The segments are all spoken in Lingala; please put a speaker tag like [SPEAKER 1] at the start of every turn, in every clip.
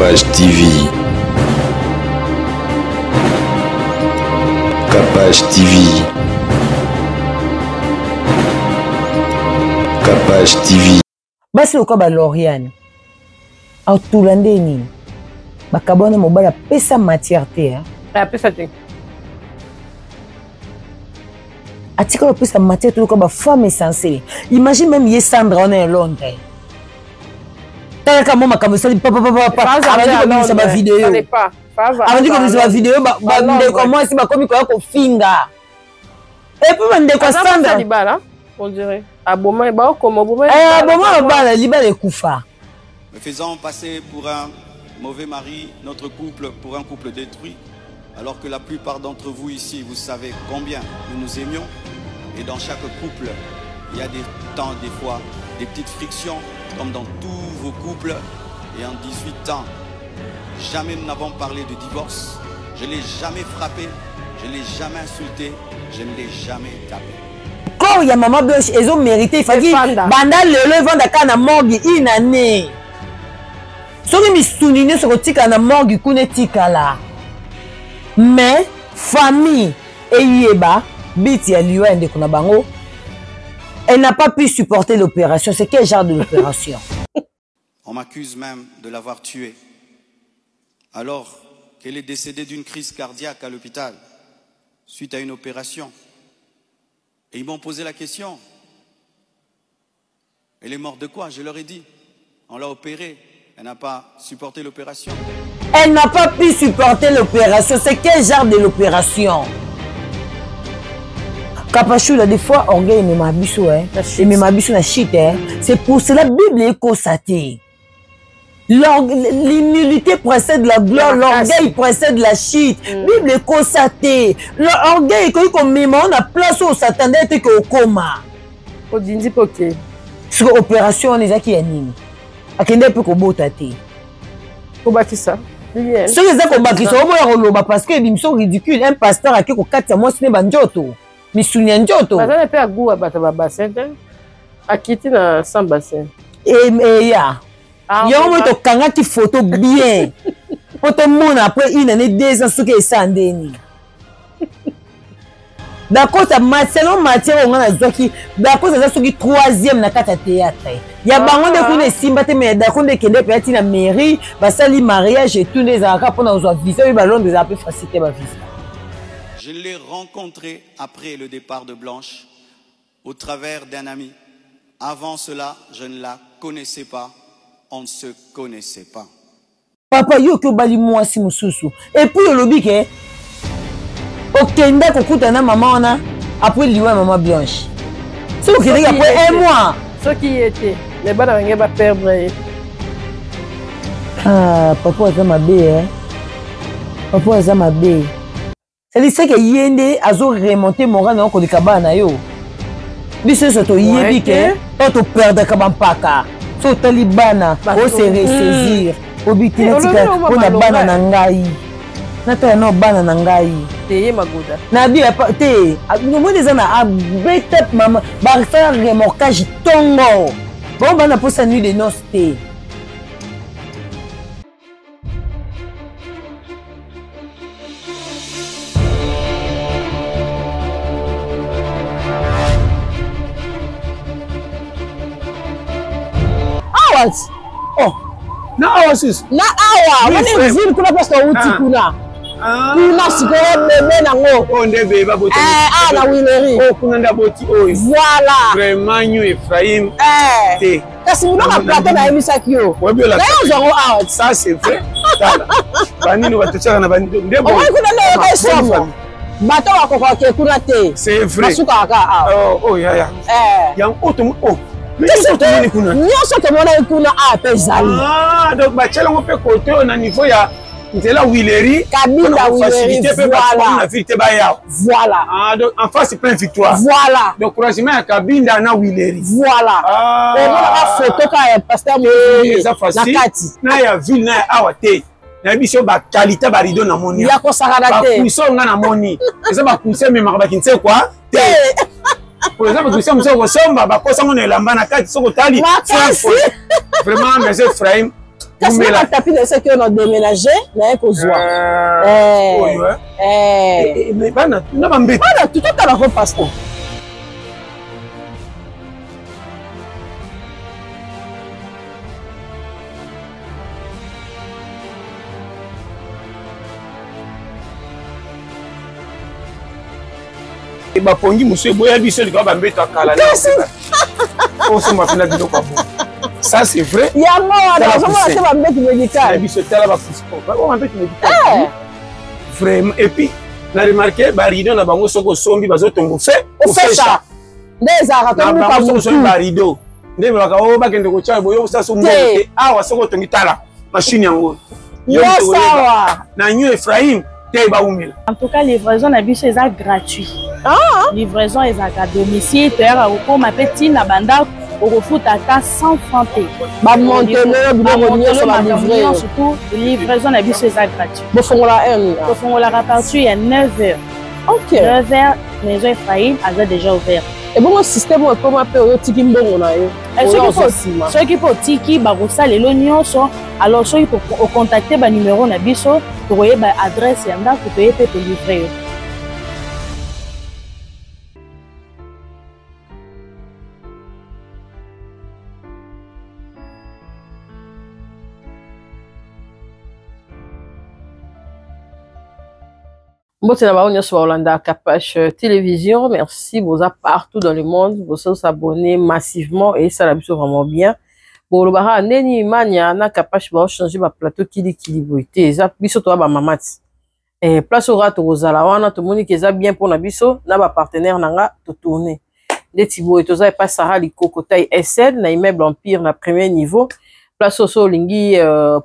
[SPEAKER 1] Capage TV. Capage TV. Capage TV.
[SPEAKER 2] Basi lokola ba Lauriane atula nde nini bakabwana mobali apesa matière te hein?
[SPEAKER 3] Apesa te.
[SPEAKER 2] Atikala opesa matière te lokola ba femme essentielle. Imagine même ye Sandra wana ya Londres. Talaka mwa makambo esali papapapapa abandi kobimisa bavideo abandi kobimisa bavideo bandeko mwasi bakomi koya kofinga epuis bandeko ya Sandra
[SPEAKER 3] libala on dirait aboma baokoma
[SPEAKER 2] oboma eh, aboma mabala libala ekufa.
[SPEAKER 4] Me faisant passer pour un mauvais mari, notre couple pour un couple détruit, alors que la plupart d'entre vous ici, vous savez combien nous nous aimions. Et dans chaque couple, il y a des temps, des fois, des petites frictions, comme dans tous vos couples. Et en 18 ans, jamais nous n'avons parlé de divorce. Je ne l'ai jamais frappé, je ne l'ai jamais insulté, je ne l'ai jamais tapé.
[SPEAKER 2] Corps ya maman Blanche ezo mérité, il fallait banda lelo evanda kaka na morgue une année. Soki misuni nyonso kotikala na morgue kuna etikala. Mais famille eyeba biti ya liwa ya ndeko na bango, elle n'a pas pu supporter l'opération. C'est quel genre de l'opération?
[SPEAKER 4] On m'accuse même de l'avoir tuée, alors qu'elle est décédée d'une crise cardiaque à l'hôpital, suite à une opération. Et ils m'ont posé la question. Elle est morte de quoi? Je leur ai dit. On l'a opérée. Elle n'a pas supporté l'opération.
[SPEAKER 2] Elle n'a pas pu supporter l'opération. C'est quel genre de l'opération? Kapachula, des fois, orgueil emema biso, hein. Emema biso na shit, hein. C'est pour cela Bible est constatée. L'humilité précède la gloire, l'orgueil précède la chute. Bible est constatée. L'orgueil ekoki komema na place oyo s'attendait te ke okoma.
[SPEAKER 3] Odindi mpe okei.
[SPEAKER 2] Siko opération wana ezalaki ya nini? Akende mpe kobota te.
[SPEAKER 3] Kobakisa.
[SPEAKER 2] Soki eza kobakisa oboya koloba parce que ebimiso ridicule. Un pasteur ake kokatisa mwasi ne banjoto, misuni ya njoto.
[SPEAKER 3] Baza na mpe agout ya bato ba bassin te. Akiti na sans bassin.
[SPEAKER 2] Eya. Yango moi tokangaki photo bien. Po tomona après une année, 2 ans soki esa ndeni. Dacosta, selon matière oyo nga nazwaki, Dacosta aza soki 3e na kati ya théâtre. Ya bango nde kuna esimba te, mais ya Daco nde ekende mpe ati na mairie, basali mariage et tout nde ezalaka mpona kozwa visa, oyo ba Londres ezala mpe facile te ba visa.
[SPEAKER 4] Je l'ai rencontré après le départ de Blanche, au travers d'un ami. Avant cela, je ne la connaissais pas, on ne se connaissait pas.
[SPEAKER 2] Papa, yo oki obali mwasi mosusu et puis olobi ke okenda kokutana na mama wana après liwa ya mama Blanche. Soki okendaki après un mois.
[SPEAKER 3] Soki ye te, mais bana bange ba perdre ye.
[SPEAKER 2] Ah, papa aza mabe, hein. Papa aza mabe. C'est-à-dire c'est que ye nde azo remonter moral na yo koleka bana na yo. Biso nyonso toyebi ke to toperdaka bampaka. So otali bana, o se ressaisir. Obi te natika mpo na bana na ngai. Natala nao bana na ngai.
[SPEAKER 3] Te ye magoda.
[SPEAKER 2] Na bi te, omoni eza na abeta mama, basala remorquage tongo. Bango bana posa nuit de noces te.
[SPEAKER 5] Awa
[SPEAKER 6] oh na awa sis
[SPEAKER 5] na awa omoni ville kuna place touti kuna kuna sikoyo bebe nango
[SPEAKER 6] oyo nde bebe aboti
[SPEAKER 5] awa na wileri
[SPEAKER 6] oyo kuna nde aboti oyo
[SPEAKER 5] voilà
[SPEAKER 6] vraiment new Ephraim te
[SPEAKER 5] kasi biloko ya plateau nayebisaki yo naye ozwa yango awa.
[SPEAKER 6] Ça c'est vrai. Tala banini bato tiaka na banini nde
[SPEAKER 5] omoni kuna nde oyoka esomo bato bakokaka kuna te.
[SPEAKER 6] C'est vrai.
[SPEAKER 5] Basukaka kaka awa.
[SPEAKER 6] Oh yaya yango oyo oh nyonso tomoni kuna,
[SPEAKER 5] nyonso tomonaki kuna awa mpe ezali.
[SPEAKER 6] Donc batiela yango mpe kote oyo na niveau ya nzela Wileri,
[SPEAKER 5] Kabinda Wileri,
[SPEAKER 6] voilà na ville te baya.
[SPEAKER 5] Voilà.
[SPEAKER 6] Ah, donc en face plein victoire.
[SPEAKER 5] Voilà.
[SPEAKER 6] Donc croisement ya Kabinda na Wileri.
[SPEAKER 5] Voilà. Omonaka photo kaka ya pasteur Moïse
[SPEAKER 6] eza facile
[SPEAKER 5] na kati.
[SPEAKER 6] Na ya ville na ya awa te. Na biso ba qualité ba rideau na moni.
[SPEAKER 5] Ya kosakana te.
[SPEAKER 6] Ba coussin nga na moni. Eza ba coussin memaka ba kinse quoi? Te. Po eza ba coussin mosusu kosomba bakosango na elamba na kati soko tali. Vraiment, mais Ephraim.
[SPEAKER 5] Kasi na batapi na esaki oyo na déménage naye kozwa.
[SPEAKER 6] Oyo bana na bambeto,
[SPEAKER 5] bana tutotala ko pasteur.
[SPEAKER 6] Bapongi mosusu eboya biso likaba bambeto ya kala osomba mpena biloko ya bo. Ça c'est vrai.
[SPEAKER 5] Yango wana ozomona te bambeto médical.
[SPEAKER 6] Biso tala bambeto médical vraiment. Et puis na remarque barideau na bango, soki osombi bazotonga ofe.
[SPEAKER 5] Ofesha nde ezalaka.
[SPEAKER 6] Tomuka motu barideau nde balaka oyo bakende kotya boyo osala so mbongo te. Awa soki otongi, tala machine yango.
[SPEAKER 5] Yosawa.
[SPEAKER 6] Na New Ephraim te baumela.
[SPEAKER 7] En tout cas, livraison na biso eza gratuit. Ah. Livraison ezalaka domicile, toyaka kokóma mpe ntina bandako, okofuta ata 100 franc te.
[SPEAKER 5] Bamontelo biloko nyonso, balivre.
[SPEAKER 7] Surtout livraison na biso eza gratuit.
[SPEAKER 5] Bofongola heure?
[SPEAKER 7] Tofongolaka partir ya 9 heures. 9 heures, Maison Ephraim aza déjà ouvert.
[SPEAKER 5] Ebongo système oyo ekóma mpe oyo otiki mbongo na yo?
[SPEAKER 7] Soki mpe otiki, bakosalela nyonso. Alors soki ocontacte banumero na biso, tokoyeba adresse ya ndako, toye mpe tolivre yo.
[SPEAKER 3] Mbote na bango nyonso baolanda Capache Télévision. Merci, boza partout dans le monde, bozo s'abonner massivement et esala biso vraiment bien. Bolobaka ndeni mania na Capache baochange baplateau kilikili boye te. Eza biso toya bamama ti place oyo kaka tokozala wana, tomoni ke eza bien mpona biso na bapartenaire na nga totourne ndeti boye. Toza epa Sara Likoko Tai SL na immeuble Empire na premier niveau. Place oyo so olingi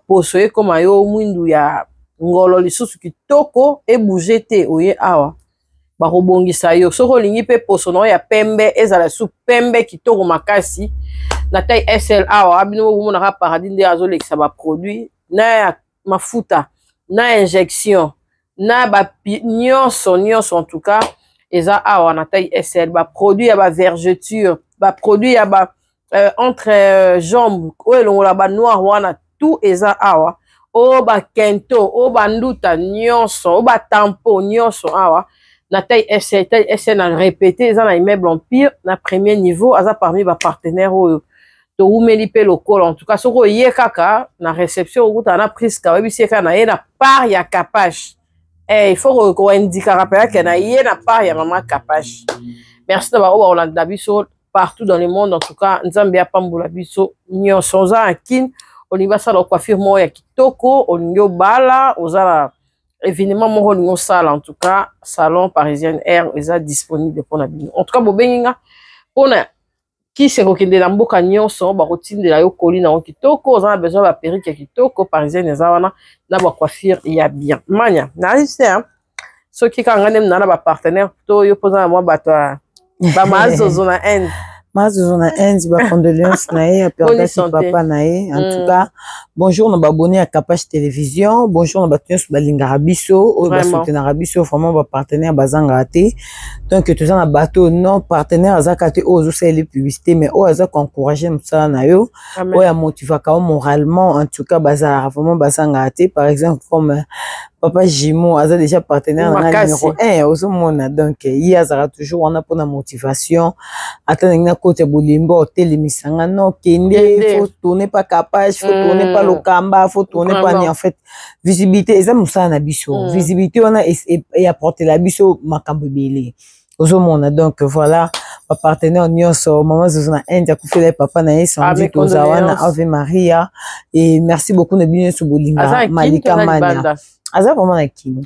[SPEAKER 3] poso ekóma yo mwindu ya ngolo lisusu kitoko, ebouge te, oye awa bakobongisa yo. Soki olingi mpe poso na yo ya pembe ezala su pembe kitoko makasi, na taille SL awa bino bomonaka Paradis nde azolekisa baproduit na ya mafuta na injection na bapi nyonso nyonso. En tout cas eza awa na taille SL, baproduit ya bavergeture, baproduit ya ba entre jambe oyo elongola banoir wana, tout eza awa. Oyo bakento, oyo banduta nyonso, oyo batampo nyonso awa na taille SL. Taille SL na répété, eza na immeuble Empire na premier niveau. Aza parmi bapartenaire oyo towumeli mpe lokola. En tout cas soki oye kaka na réception, okutana na Priska, oyebisi ye kaka na ye na part ya Capache. Il faut koindikaka mpenza ke na ye na part ya mama Capache. Merci na baoyo bakolanda biso partout dans le monde. En tout cas Nzambe apambola biso nyonso. Oza na Kine, olingi basala coiffure moko ya kitoko, olingi obala, oza na événement moko olingi osala, en tout cas salon Parisienne Air eza disponible mpona bino. En tout cas bobengi nga mpona kisi ekokende na mboka nyonso, bakotindela yo koli nango kitoko. Oza na besoin ya baperruque ya kitoko, Parisienne eza wana na bacoiffure ya bien. Mania nayebi te soki kaka nga nde na bapartenaire to yo mpoza na mwa bato ya bamazozo na Inde.
[SPEAKER 2] Mazozo na Inde, bacondoléance na ye, aperdaki papa na ye. En tout cas bonjour na baabonné ya Capache Télévision, bonjour na bato nyonso balingaka biso, oyo basoutenaka biso. Vraiment bapartenaire bazangaka te. Donc toza na bato non partenaire azaka te oyo ozosalela publicité, mais oyo aza koencourage mosala na yo, oyo amotivaka yo moralement. En tout cas bazalaka vraiment, bazangaka te. Par exemple comme papa Jimo, aza déjà partenaire na nga numéro 1, ozomona. Donc ye azalaka toujours wana mpona motivation. Ata ndenge nakota bolembo, otelemisanga non, kende, faut tourner pa Capage, faut tourner pa Lokamba, faut tourner pa ni. En fait visibilité eza mosala na biso. Visibilité wana eapportela biso makambo ebele, ozomona. Donc voilà, bapartenaire nyonso. Mama Zozo na Inde akufela ye papa na ye samedi, toza wana, Ave Maria. Et merci beaucoup na bino nyonso bolinga Malika Mania. Aza vraiment na Kini.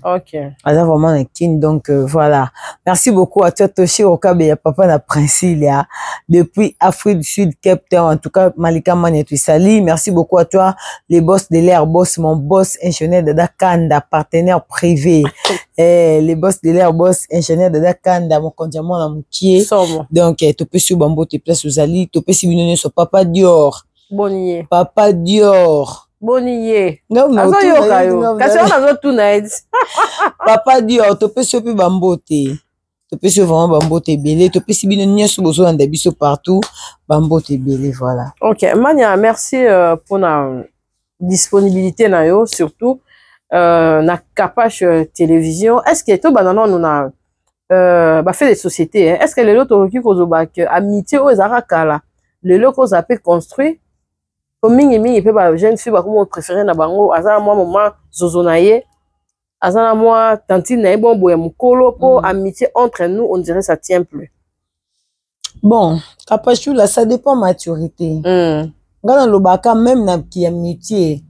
[SPEAKER 2] Aza vraiment na Kini. Donc voilà, merci beaucoup à toi Toshi Okabe ya papa na Princilia depuis Afrique du Sud, Cape Town. En tout cas Malika Mania Sali, merci beaucoup à toi les boss de l'air boss, mon boss ingénieur Dada Kanda, partenaire privé, les boss de l'air boss ingénieur Dada Kanda, mokonzi ya mwana mokie. Donc topesi yo bambote place ozali, topesi bino nyonso. Papa Dior.
[SPEAKER 3] Boni ye.
[SPEAKER 2] Papa Dior.
[SPEAKER 3] Boni ye, azoyoka yo kasi wana azotuna ye.
[SPEAKER 2] Papa Dior, topesi yo mpe bambote, topesi yo vraiment bambote ebele. Topesi bino nyonso bozolanda biso partout bambote ebele, voilà.
[SPEAKER 3] Ok Mania, merci mpona. Disponibilité na yo surtout na Kapache Télévision. Est ce que tobanda nanu na bafait de société, hein? Est ce que lelo tokoki kozoloba ke amitié oyo ezalaka kala lelo kozala mpe construit? Po mingimingi mpe ba jeune fille bakoma préféré na bango aza na mwa moma zozo na ye, aza na mwa tantine na ye, bon boye mokolo mpo amitié entre nous, on dirait ça tient plus.
[SPEAKER 2] Bon, Kapashula, ça dépend maturité. Nga nalobaka même na kiamitié,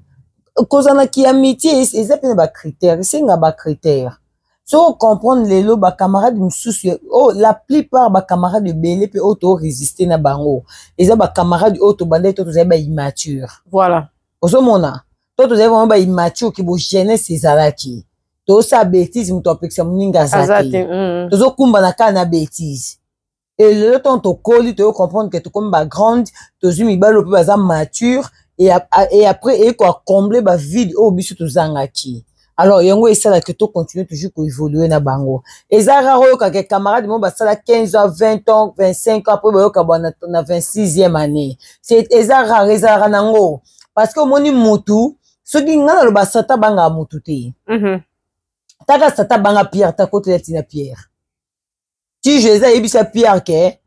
[SPEAKER 2] kozala na kiamitié eza mpe na bacritère, esenga bacritère. Soki ocomprendre lelo bacamarade mosusu oyo, la plupart bacamarade ebele mpe oyo toresiste na bango eza bacamarade oyo tobandaki to tozali baimmature. Ozomona to tozali vraiment baimmature, ke bo jeunesse ezalaki, tozosala bétise, moto apekisa moninga aza te, tozokumbana kaka na bétise. E lelo ntango tokoli, toyo comprendre ke tokomi bagrande, tozwi mibali oyo mpe baza mature et après eye koacombler bavide oyo biso tozangaki. Alors yango esalaka tocontinue toujours koévolue na bango. Eza rare oyokaka camarade mo basala 15 ans, 20 ans, 25 ans, après bayoka bwana na 26e année. Eza rare, ezalaka nango parce que omoni mutu, soki ngai naloba, Satan bangaka mutu te. Taka Satan banga Pierre, takotela ntina Pierre ti Jésus ayebisa Pierre ke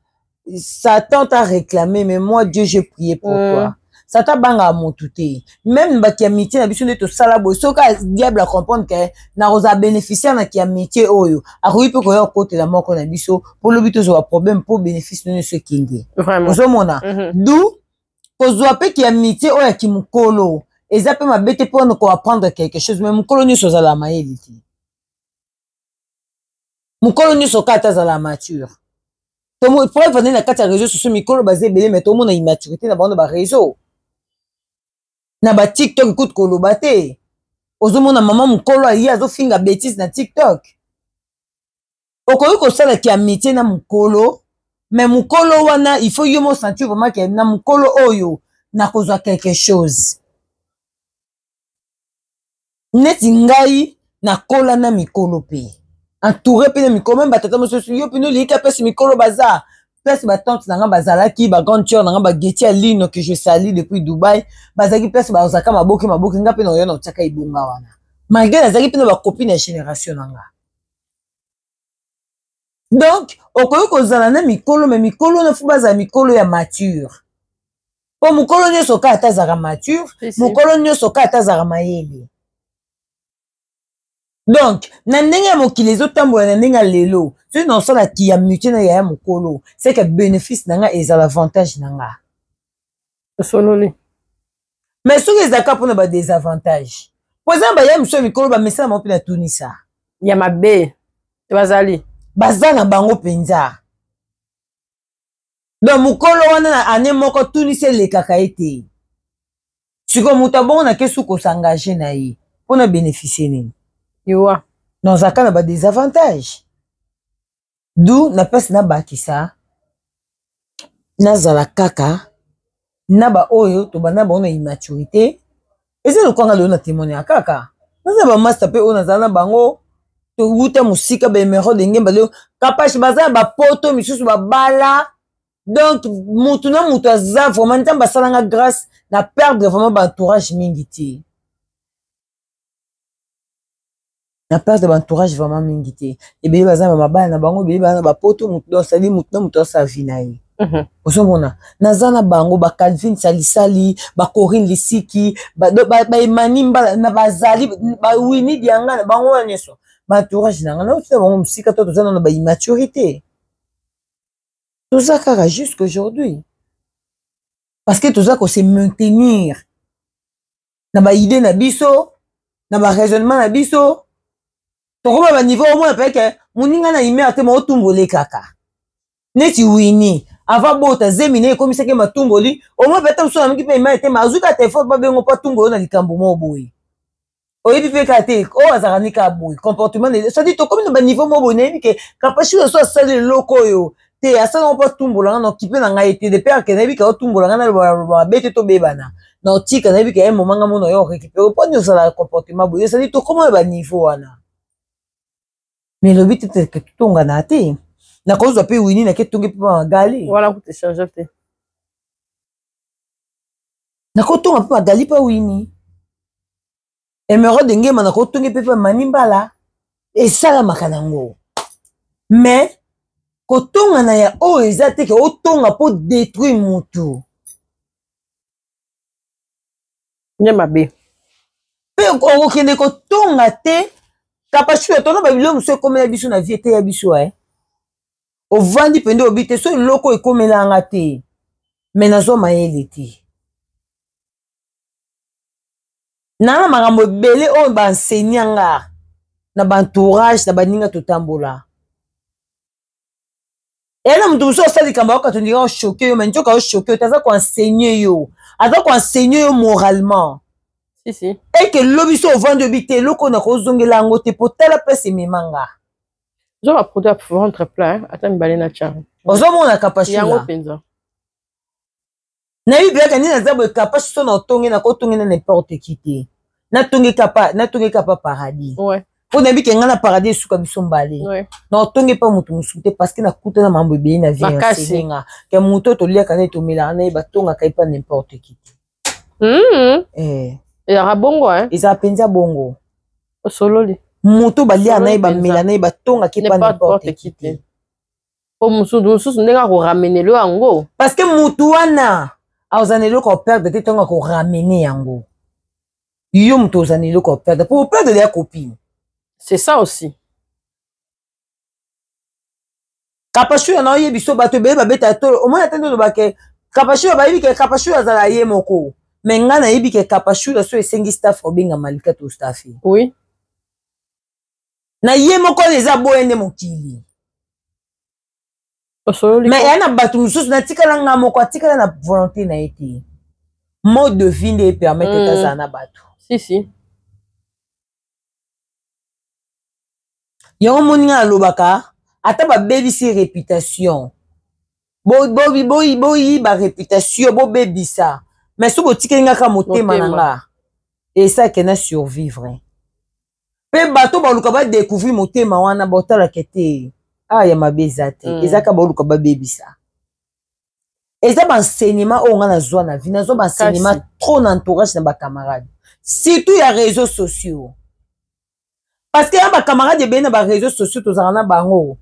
[SPEAKER 2] Satan t'a réclamé, mais moi, Dieu, j'ai prié pour toi. Satan bangaka motu te. Même bato ya métier na biso nde tosala boye, soki diable acomprendre ke nakozala bénéficiaire na kia métier oyo, akoki mpe koya kokotela moko na biso mpo lobi tozwa problème mpo bénéfice nyonso ekende. Ozomona du kozwa mpe kia métier oyo ya kimokolo eza mpe mabe te mpona koapprendre quelque chose, mais mokolo nyonso ozala mayele te, mokolo nyonso kaka te azala mature. Preuve nde na kati ya réseau sociaux, mikolo baza ebele, mais tomona immaturité na bango na baréseau, na baTikTok. Ekuti koloba te, ozomona mama mokolo aye azofinga bétise na TikTok. Okoki kosala ki amitié na mokolo, mais mokolo wana il faut yo mo sentir vraiment ke na mokolo oyo nakozwa quelque chose. Neti ngai nakola na mikolo mpe entouré mpe na mikolo, même batata mosusu yo mpena oliki apesi mikolo, baza place batante na nga bazalaki, bagrande sœur na nga, bageti ya lino que je salue depuis Dubai, bazalaki place bazalaka maboke maboke. Nga mpe na oyo na otiaka ebonga wana, malgré nazalaki mpe na bacopine ya génération na nga. Donc okoki kozala na mikolo, mais mikolo na faut bazala mikolo ya mature, mpo mokolo nyonso kaka ata azalaka mature, mokolo nyonso kaka ata azalaka mayele. Donc na ndenge ya mokili ezotambola, na ndenge ya lelo, soki naosalaki ya mutie na yaya mokolo, c'est que bénéfice na nga ezala avantage na nga.
[SPEAKER 3] Osololi.
[SPEAKER 2] Mais soki ezalaka mpona badésavantage, po eza na baya mosusu ya mikolo bamesana bango mpe na tunisa.
[SPEAKER 3] Ya mabe bazali.
[SPEAKER 2] Baza na bango mpenza. Donc mokolo wana na année moko tunisi elekaka ye te. Sikoyo moto abongo nake su kosengage na ye mpona bénéficie nini?
[SPEAKER 3] Yoa.
[SPEAKER 2] Nazalaka na badésavantage du na place nabakisa, nazala kaka na baoyo tobanda bango na immaturité. Eza lokwanga lelo na témoignaka kaka, naza na bamaster mpe oyo nazala na bango, towuta mosika, baémeraude ngemba, lelo Kapache baza na bapoto misusu babala. Donc mutu na mutu aza vraiment, Nzambe asalanga grâce na perdre vraiment baentourage mingi te, na perdre baentourage vraiment mingi te. Ebele baza na mabala na bango, ebele baza na bapoto. Mutu donc sali mutu na mutu asala vie na ye. Ozomona naza na bango bacalvin Salisali, bacorine Lisiki, baemani mbala na bazali, bawini dianga na bango wana nyonso, baentourage na nga nauti na bango mosika. To toza nano baimmaturité, toza kaka jusqu'aujourd'hui parce que toza kose maintenir na baidée na biso, na baraisonnement na biso. Tokoma baniveau omona peke moninga na humeur te, ma otumboli kaka neti wini avant bota zemi na ekomisaki matumboli. Omoi pete mosusu namoki mpe humeur te, ma azwi kaka telefone, babengo mpo atumboli na likambo moko boye. Oyebi mpe kaka te oyo azalaka ni kaka boye comportement, c'est-à-dire tokomi na baniveau moko boye. Nayebi ke Kapashi oyo so asali eloko oyo te, asalango mpo atumbola nga, na okipe na ngai te. De père ke nayebi ke otumbola ngai, naloba mabe te, tobebana na otika. Nayebi ke ye moma nga mona oyo orécupéré mpo nini ozalaka comportement boye. C'est-à-dire tokóma na baniveau wana, mais elobi te ke totongana te. Nakozwa mpe wini nake tongi mpe magali.
[SPEAKER 3] Wana kuta échange te.
[SPEAKER 2] Nakotonga mpe magali mpe wini. Emeraude Ngema nakotongi mpe mpe Mani Mbala, esalamaka nango. Mais kotonga na ya oyo eza te ke otonga mpo détruire mutu.
[SPEAKER 3] Nde mabe.
[SPEAKER 2] Mpe okokende kotonga te kapashu tona ba biloko mosusu ekomela biso na vie eteya biso eh. Ovandi mpenza obi te so eloko ekomela nga te mais nazwa mayele te. Nanga makambo ebele oyo ba enseignant nga na ba entourage na baninga totambola. Eya na moto mosusu asala likambo ayoka tondika ochoke yo, mais nzoka ochoke yo te, aza koenseigner yo, aza koenseigner yo moralement.
[SPEAKER 3] Si, si.
[SPEAKER 2] Eke lobi so ovandi obi te eloko oyo nakozongela yango te po tala place emema nga.
[SPEAKER 3] Ozo ba produit ya ventre plein, ata mibale na tcha.
[SPEAKER 2] Ozomona kapashula.
[SPEAKER 3] Yango mpenza.
[SPEAKER 2] Nayebi mpenza nini naza boye kapashi so na otongi nakotongi na n'importe qui te. Natongi kapa, natongi kapa paradis.
[SPEAKER 3] Ouais.
[SPEAKER 2] Po nayebi ke nga na paradis esuka biso mbale.
[SPEAKER 3] Ouais.
[SPEAKER 2] Na otongi pa moto mosusu te parce que nakuta na mambo ebele na vie ya
[SPEAKER 3] Makasi.
[SPEAKER 2] enseigner nga. Ke moto oyo toliaka na ye tomelaka na ye batongaka ye pa n'importe qui te.
[SPEAKER 3] Ezalaka bongo, hein?
[SPEAKER 2] Ezala mpenza bongo.
[SPEAKER 3] Osololi.
[SPEAKER 2] Moto baliaka na ye,
[SPEAKER 3] Osololi mpenza.
[SPEAKER 2] bamela na ye, batongaka ye pa
[SPEAKER 3] N'importe
[SPEAKER 2] n'importe
[SPEAKER 3] qui
[SPEAKER 2] qui te.
[SPEAKER 3] te. Po mosusu, mosusu ndenge akoramener yo yango.
[SPEAKER 2] Parce que motu wana aza na eloko ya perdre te ntango akoramener yango. Yo moto oza na eloko ya perdre, po operdre ya copine.
[SPEAKER 3] C'est ça aussi.
[SPEAKER 2] Kapashula na oyebi so bato ebele babeta tolo, omoni ata nde oloba ke Kapashula bayebi ke Kapashula azala ye moko. Mais nga nayebi ke Kapashula so esengi staff obenga Malika to staff.
[SPEAKER 3] Oui.
[SPEAKER 2] Na ye moko wana eza boye nde mokili.
[SPEAKER 3] Osololi
[SPEAKER 2] Mais
[SPEAKER 3] ko.
[SPEAKER 2] ya na bato mosusu natikala nga moko, atikala na volonté na ye te. Mode de vie nde epermettre azala na bato.
[SPEAKER 3] Si, si.
[SPEAKER 2] Yango moni nga alobaka ata babebisi réputation. Boyiba réputation, bobebisa. Mais soki botikeli nga kaka motema na
[SPEAKER 3] Motema.
[SPEAKER 2] nga, esake na survivre. Pe bato baluka ba découvrir motema wana, botalaka te. Ah, ya mabe eza te. Eza kaka baluka babebisa. Eza ba enseignement oyo nga nazwa na vie, nazwa ba enseignement
[SPEAKER 3] Kasi.
[SPEAKER 2] trop na entourage na ba camarades. Surtout ya réseaux sociaux. Parce que ya ba camarades ebele na ba réseaux sociaux tozalaka na bango.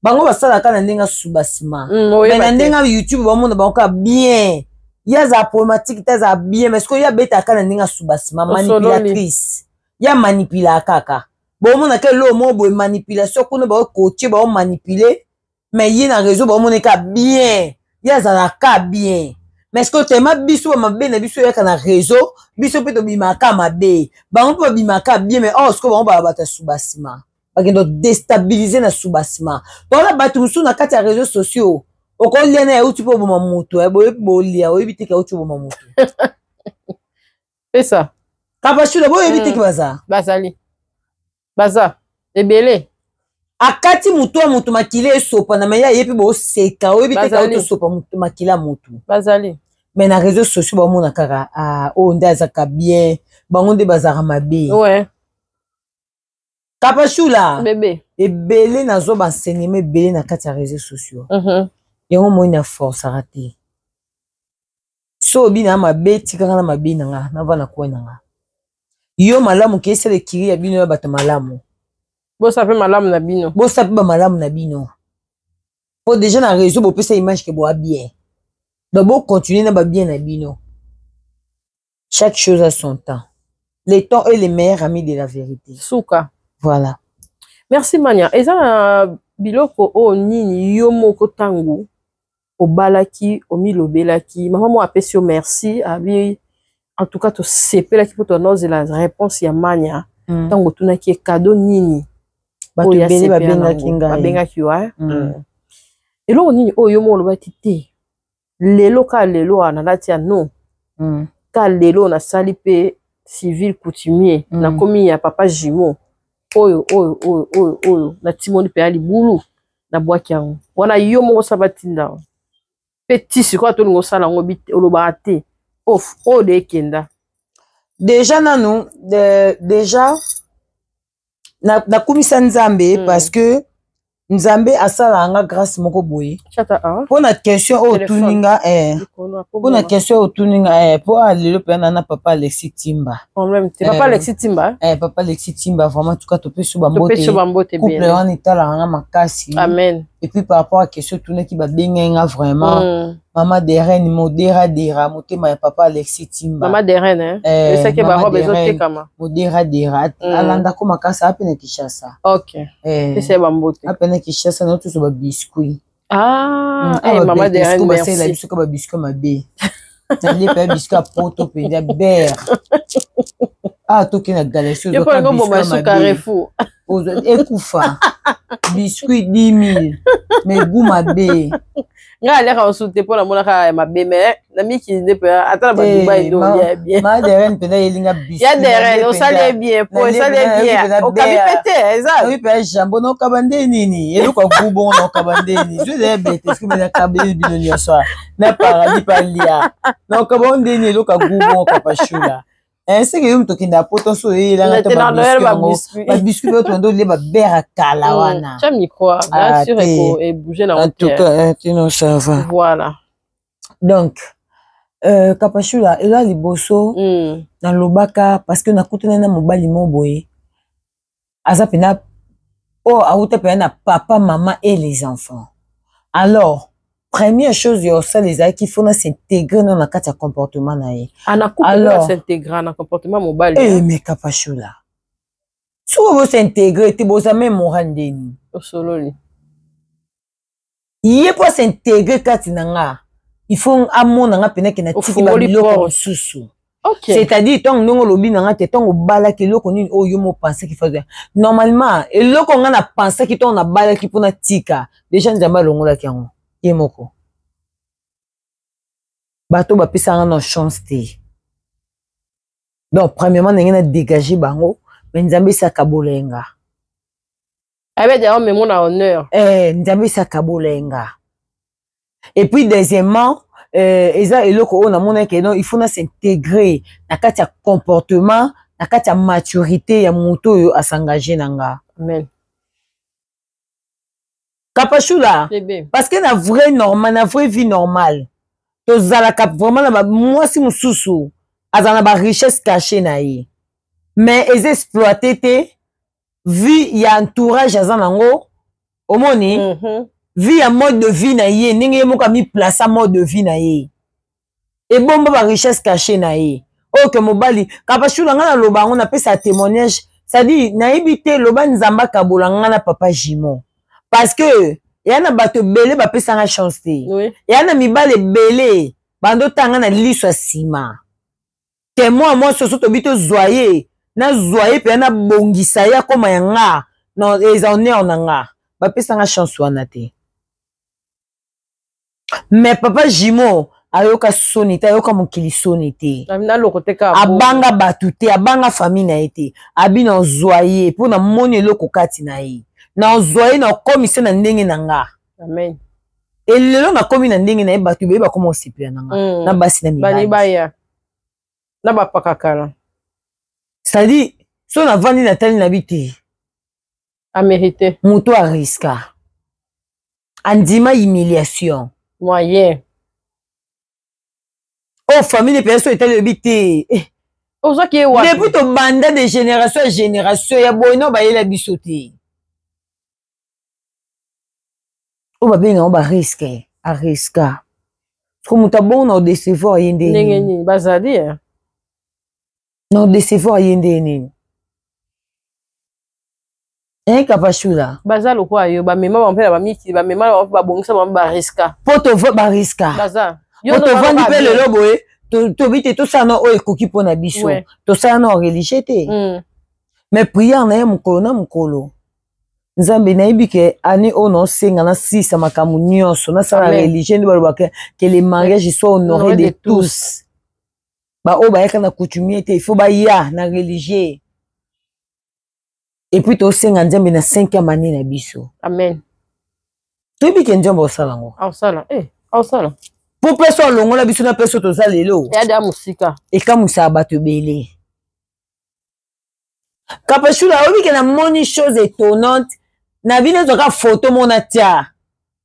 [SPEAKER 2] Bango basalaka na ndenge ya subasima.
[SPEAKER 3] Oyeba
[SPEAKER 2] Mais na
[SPEAKER 3] te.
[SPEAKER 2] ndenge ya YouTube bamona bango kaka bien. Ye azala problématique te, azala bien, mais sikoyo ye abetaka na ndenge ya subasima,
[SPEAKER 3] Osololi.
[SPEAKER 2] manipulatrice. Ye amanipulaka kaka. Bomona ke eloko moko boye manipulation kuna bao coacher, bao manipuler, mais ye na réseau bomona kaka bien. Ye azalaka bien. Mais sikoyo tellement biso ba mabe na biso eyaka na réseau, biso mpe tobimaka mabe. Bango mpe babimaka bien, mais oh, sikoyo bango baba bato ya subasima. Bakende déstabiliser na subasima. Tona bato mosusu na kati ya réseaux sociaux, okolia na ye uti mpo oboma moto, eh, boyebi bolia, oyebi te ke auti oboma moto.
[SPEAKER 3] C'est ça.
[SPEAKER 2] Kapashula, boyebi te ke baza.
[SPEAKER 3] Bazali. Baza. Ebele.
[SPEAKER 2] Akati moto ya moto makila esopa na maya ye mpe boseka, oyebi te ke
[SPEAKER 3] Bazali.
[SPEAKER 2] auti osopa moto makila moto.
[SPEAKER 3] Bazali.
[SPEAKER 2] Mais na réseaux sociaux bamona kaka, ah, oyo nde azalaka bien, bango nde bazalaka mabe.
[SPEAKER 3] Ouais.
[SPEAKER 2] Kapashula.
[SPEAKER 3] Bébé.
[SPEAKER 2] Ebele nazwa ba enseignement ebele na kati ya réseaux sociaux. Yango moi na forçaka te. So obi na mabe, tikaka na mabe na nga, nava na coin na nga. Yo malamu ke esala ekiri ya bino ya bato malamu.
[SPEAKER 3] Bosa pe malamu na bino.
[SPEAKER 2] Bosa pe ba malamu na bino. Po déjà na réseau bopesa image ke boa bien. Donc bo continuer na ba bien na bino. Chaque chose a son temps. Le temps est le meilleur ami de la vérité.
[SPEAKER 3] Suka.
[SPEAKER 2] Voilà.
[SPEAKER 3] Merci Mania. Eza na biloko oyo nini yo moko tangu obalaki, omilobelaki, mama mo apesi yo merci, abi en tout cas tosepelaki po tonozela réponse ya Mania. Tango otunaki ye cadeau nini
[SPEAKER 2] Bato
[SPEAKER 3] oyo
[SPEAKER 2] ebele
[SPEAKER 3] asepela
[SPEAKER 2] babengaki
[SPEAKER 3] nango.
[SPEAKER 2] ngai.
[SPEAKER 3] Babengaki yo, hein? Eloko nini oyo yo moko olobaki te lelo ka lelo wana nalati ya no. Ka lelo nasali pe civil coutumier. Nakomi ya papa jumeau. Oyo, oyo, oyo, oyo, oyo. Natimoli pe ya libulu. Nabwaki yango. Wana yo moko sa batinda. Pe ti sikoyo tolingo osala yango olobaka te. Of, oyo de ekenda.
[SPEAKER 2] Déjà nanu, de, déjà, nakumisa Nzambe parce que Nzambe asalaka nga grâce moko boye mpo na question oyo otuni nga eh, mpo na question oyo otuni nga eh, mpo ah, lelo mpenza na papa Alexis Timba.
[SPEAKER 3] Problème te, papa eh, Alexis Timba.
[SPEAKER 2] Eh, papa Alexis Timba, vraiment en tout cas topesi bambote, couple wana etalaka nga makasi.
[SPEAKER 3] Amen.
[SPEAKER 2] Et puis par rapport à question otunaki, babengai nga vraiment mama Derene Modera Dera, motema ya papa Alexis Timba.
[SPEAKER 3] Mama Derene, hein? Eh, esaki ba robe ezotekama.
[SPEAKER 2] Modera Dera alandako makasi ape na Kinshasa.
[SPEAKER 3] Ok.
[SPEAKER 2] Eh,
[SPEAKER 3] pesa ye bambote.
[SPEAKER 2] Ape na Kinshasa na tozo ba biscuit.
[SPEAKER 3] Ah, eh, mama Derene, merci.
[SPEAKER 2] Basalela biso ka ba biscuit mabe. Nalie pe biscuit ya poto mpenza ber. Ah, toke na galaxie.
[SPEAKER 3] Yo mpo ngoboma su Carrefour.
[SPEAKER 2] Ekufa. Biscuit 10 000 mais goût mabe.
[SPEAKER 3] Ngai aliaka mosusu te mpo namonaka ya mabe, mais na mikili nde mpe ata na badubai nde olia bien.
[SPEAKER 2] Ma Derene mpenza yelinga biscuit.
[SPEAKER 3] Ya Derene, osali ye bien mpo esali ye bien, okabi mpe te eza.
[SPEAKER 2] Oyi mpe jambon naokaba nde nini, eloko ya goût bongo naokaba nde nini, zo ezali bete soki mpe nakabeli bino nyonso na paradis mpe alia naokaba o nde nini, eloko ya goût bongo kapashula. Seke yo moto okenda poto so oyelanga to babiscuit yango, babiscuit oyo tondo olie babere ya kala wana.
[SPEAKER 3] Tia micro, bien sûr ebouge na.
[SPEAKER 2] En tout cas tino ça va.
[SPEAKER 3] Voilà.
[SPEAKER 2] Donc Kapashula eza liboso nalobaka parce que nakutani na mobali mo boye aza mpena oyo awuta mpena na papa, mama et les enfants. Alors première chose ya osala ezalaki fo na s'intégrer no na kati ya comportement na ye.
[SPEAKER 3] Alors s'intégrer na comportement mobali.
[SPEAKER 2] Eh, mais Kapashula, soki bos'intégrer te, boza même moral ndeni.
[SPEAKER 3] Osololi.
[SPEAKER 2] Ye mpo as'intégrer kati na nga, il faut amona nga mpena ke natiki babiloko mosusu. C'est-à-dire ntango ndenge olobi na nga te, ntango obalaki, eloko nini oyo yo mopensaki fa normalement, eloko nga napensaki ntango nabalaki mpo natika déjà, Nzambe alongolaki yango ye moko. Bato bapesanga na chance te. Donc premièrement ndenge na dégage bango, mais Nzambe esi akabola ye nga.
[SPEAKER 3] Abe d'ailleurs memo na honneur.
[SPEAKER 2] Eh, Nzambe esi akabola ye nga. Et puis deuxièmement, eza eloko oyo namonaki, non, il faut na s'intégrer na kati ya comportement, na kati ya maturité ya moto oyo asengage na nga.
[SPEAKER 3] Amen.
[SPEAKER 2] Kapashula, parce que na vrai normal, na vraie vie normale, tozalaka vraiment na mwasi mosusu azala na barichesse caché na ye, mais eza exploité te. Vie ya entourage aza nango, omoni, vie ya mode de vie na ye, ndenge ye moko amiplaça, mode de vie na ye ebomba barichesse caché na ye oyo ke mobali. Kapashula, ngai naloba yango, napesa témoignage, c'est-à-dire nayebi te, loba Nzambe akabola ngai na papa Jimon, parce que eya na bato ebele bapesanga chance te. Eya na mibali ebele bandotanga na liso ya nsima. Témoin mwasi oso tobi tozwa ye, nazwa ye mpenza, nabongisa ye, akóma ya nga, na eza honneur na nga. Bapesanga chance wana te, mais papa Jimo ayoka soni te, ayoka mokili soni te, abanga bato te, abanga famille na ye te. Abi nazwa ye mpo namoni eloko kati na ye, nazwa ye, nakomisa na ndenge na nga.
[SPEAKER 3] Amen.
[SPEAKER 2] Elelo nakomi na ndenge na ye, bato ebele bakoma kosepela na nga, na basi na mibali
[SPEAKER 3] na bapakakala.
[SPEAKER 2] C'est-à-dire so navandi, natali na bi te.
[SPEAKER 3] Amérité.
[SPEAKER 2] Moto ariska, andima humiliation.
[SPEAKER 3] Moyen.
[SPEAKER 2] Oyo famille mpenza so etali, oyebi te.
[SPEAKER 3] Ozwaki ye wapi?
[SPEAKER 2] Depuis tobanda, de génération ya génération ya boye, no bayela biso te. Oyo babengango barisque, ariska siko moto abongo na odécevoir ye
[SPEAKER 3] ndenge nini? Bazali.
[SPEAKER 2] Na odécevoir ye nde nini, eh, Kapashula?
[SPEAKER 3] Baza lokola yo, bamema bango mpe na bamikili, bamema bango mpe, babongisa bango, bariska.
[SPEAKER 2] Mpo bariska.
[SPEAKER 3] Baza.
[SPEAKER 2] Po tovandi mpe lelo boye, tobi te tosala na oyo ekoki mpo na biso, tosala na religieux te, mais prière na ye mokolo na mokolo: Nzambe, nayebi ke année oyo naosenga nasilisa makambo nyonso, nasala religieux nde balobaka ke le mariage soit honoré de tous. Baoyo bayaka na coutumier te, il faut baya na religieux. Et puis tosenga Nzambe na cinquième année na biso.
[SPEAKER 3] Amen.
[SPEAKER 2] Toyebi ke Nzambe osala yango.
[SPEAKER 3] Osala, eh, osala.
[SPEAKER 2] Mpo mpe so alongola biso na mpe so toza lelo.
[SPEAKER 3] Yada mosika.
[SPEAKER 2] Ekamwisaka bato ebele. Kapashula, oyebi ke namoni chose étonnante. Na bino ezwaka photo mona tia.